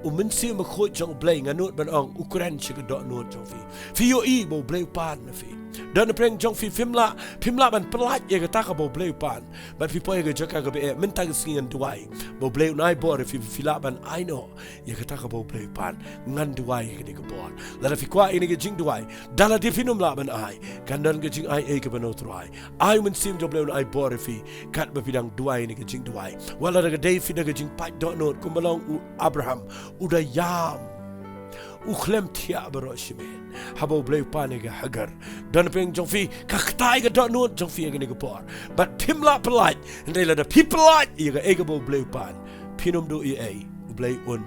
U Mynsiem Bakhuid jong U Blei, nga nud ban ong, u kren sha ka dohnud jong phi. Phi ïohi ba U Blei u pan na phi. Don napdeng jong phi, phim lah, phim lah ban pyllait ïa kata kaba U Blei u pan. Bad phi poi ha ka jaka kaba eh. Mynta ka sngi ngan duwai ba U Blei un ai bor ïa phi, phi lah ban ai noh ïa kata kaba U Blei u pan. Ngan duwai ha kane ka por. Lada phi kwah ïa kane ka jingduwai, da lade phin ym lah ban ai, kan don ka jingai ei kaba na U Trai. Ai U Mynsiem jong U Blei un ai bor ïa phi katba phi dang duwai ïa kane ka jingduwai. Wat lada ka dei phi da ka jingpait dohnud kumba long u Abraham, u da ïam, u khlem thiah baroh shimet haba U Blei u pan ïa ka Hagar. Don napdeng jong phi, ka kta ïa ka dohnud jong phi ha kane ka por. Bad phim lah pyllait, hynrei lada phi pyllait ïa kaei kaba U Blei u pan, phin ym duh ei ei, U Blei un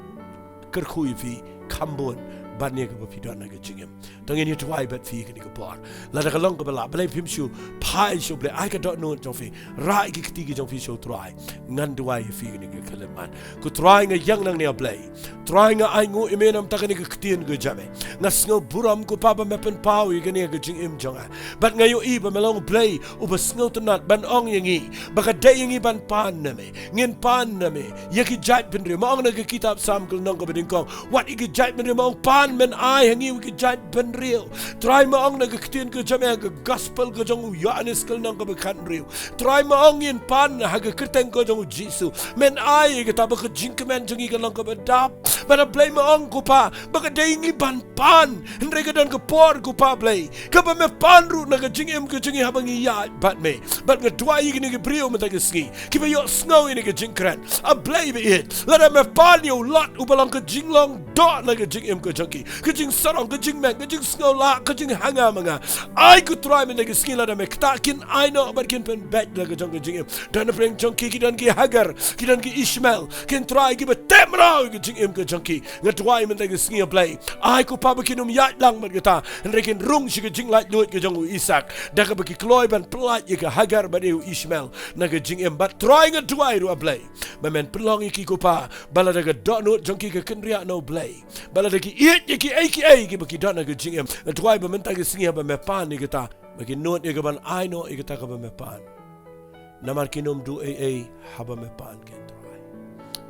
kyrkhu ïa phi kham bun ban ïa kaba phi don ha ka jingim. To ngin ïa duwai bad phi ha kane ka por. Lada ka long kaba lah, balei phim shu phai sha U Blei, ai ka dohnud jong phi, rah ïa ki kti ki jong phi sha U Trai. Ngan duwai ïa phi ha kane ka khyllipmat. Ko Trai, nga ïeng nangne, A Blei. Trai, nga ainguh ïa me na ka bynta kane ka ktien ka jong me. Nga sngewburom, ko Pa, ba me pynpaw ïa kane ha ka jingim jong nga. Bad nga ïohi ba me long U Blei uba sngewtynnat ban ong ïa ngi ba ka dei ïa ngi ban pan na me. Ngin pan na me ïa ki jaitbynriew. Me ong na ka kitab Salm ka lynnong kaba nyngkong, wat ïa ki jaitbynriew, me ong, pan men ai ha ngi ïa ki jaitbynriew. Trai, me ong na ka ktien ka jong me ha ka gospel ka jong u Ïoannis ka lynnong kaba khathynriew. Trai, me ong ngin pan ha ka kyrteng ka jong u Jisu. Men ai ïa kata ba ka jingkmen jong ngi kan long kaba dap. Bad A Blei, me ong, ko Pa, ba ka dei ïa ngi ban pan. Hynrei ka don ka por, ko Pa Blei, kaba me pan ruh na ka jingim ka jong ngi haba ngi ïaid bad me. Bad nga duwai ïa kine ki briew mynta ka sngi kiba ïohsngew ïa kane ka jingkren, A Blei baieit. Lada me pan ïa u Lot uba long ka jinglong doh na ka jingim ka jong ki, ka jingsarong, ka jingmeng, ka jingsngewlah, ka jinghangamanga, ai, ko Trai, mynta ka sngi lada me ktah, kin ai noh bad kin pynbeit la ka jong ka jingim. Don napdeng jong ki, ki don ki Hagar, ki don ki Ishmael, kin Trai, kiba teh mraw ïa ka jingim ka jong ki. Nga duwai mynta ka sngi, A Blei, ai, ko Pa, ba kin ym ïaid lang bad kata, hynrei kin rung sha ka jinglaitluid ka jong u Isaak, da kaba ki kloi ban pyllait ïa ka Hagar bad ïa u Ishmael na ka jingim. Bad Trai, nga duwai ruh, A Blei, ba men pynlong ïa ki, ko Pa, ba lada ka dohnud jong ki ka kynriah na U Blei, ba lada ki ïeit ïa kiei kiei kiba ki don ha ka jingim, nga duwai ba mynta ka sngi haba me pan ïa kata, ba kin nud ïa ka ban ai noh ïa kata kaba me pan. Namar kin ym duh ei ei haba me pan, ko Trai.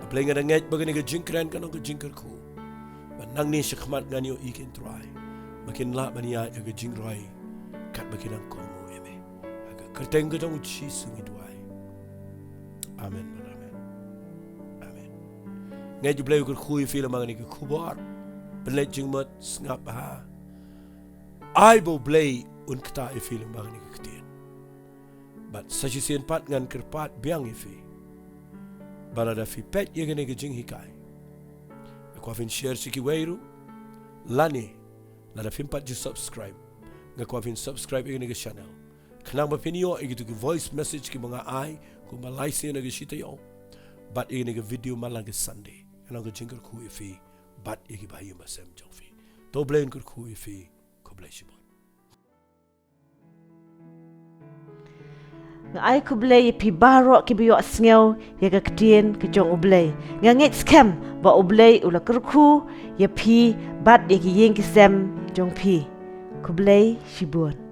A Blei, nga da ngeit ba kane ka jingkren kan long ka jingkyrkhu. Ba nangne shakhmat ngan ïohi kin Trai, ba kin lah ban ïaid ha ka jingroi katba ki nang kohnguh ïa me. Ha ka kyrteng ka jong u Jisu ngi duwai. Amen bad amen. Amen. Ngeit U Blei u kyrkhu ïa phi lyngba kane ka khubor. Pynleit jingmut, sngap bha. Ai ba U Blei un ktah ïa phi lyngba kane ka ktien. Bad sa shisien pat ngan kyrpad biang ïa phi ba lada phi peit ïa kane ka jinghikai, nga kwah phin share sha kiwei ruh, lane lada phim pat ju subscribe, nga kwah phin subscribe ïa kane ka channel, khnang ba phin ïoh ïa kitu ki voice message kiba nga ai kumba laisien ha ka shi taïew, bad ïa kane ka video man la ka Sunday. Nga long ka jingkyrkhu ïa phi bad ïa ki bahaïing bahasem jong phi. To U Blei un kyrkhu ïa phi. Khublei shibun. Nga ai khublei ïa phi baroh kiba ïohsngew ïa ka ktien ka jong U Blei. Nga ngeit skhem ba U Blei u la kyrkhu ïa phi bad ïa ki ïing ki sem jong phi. Khublei shibun.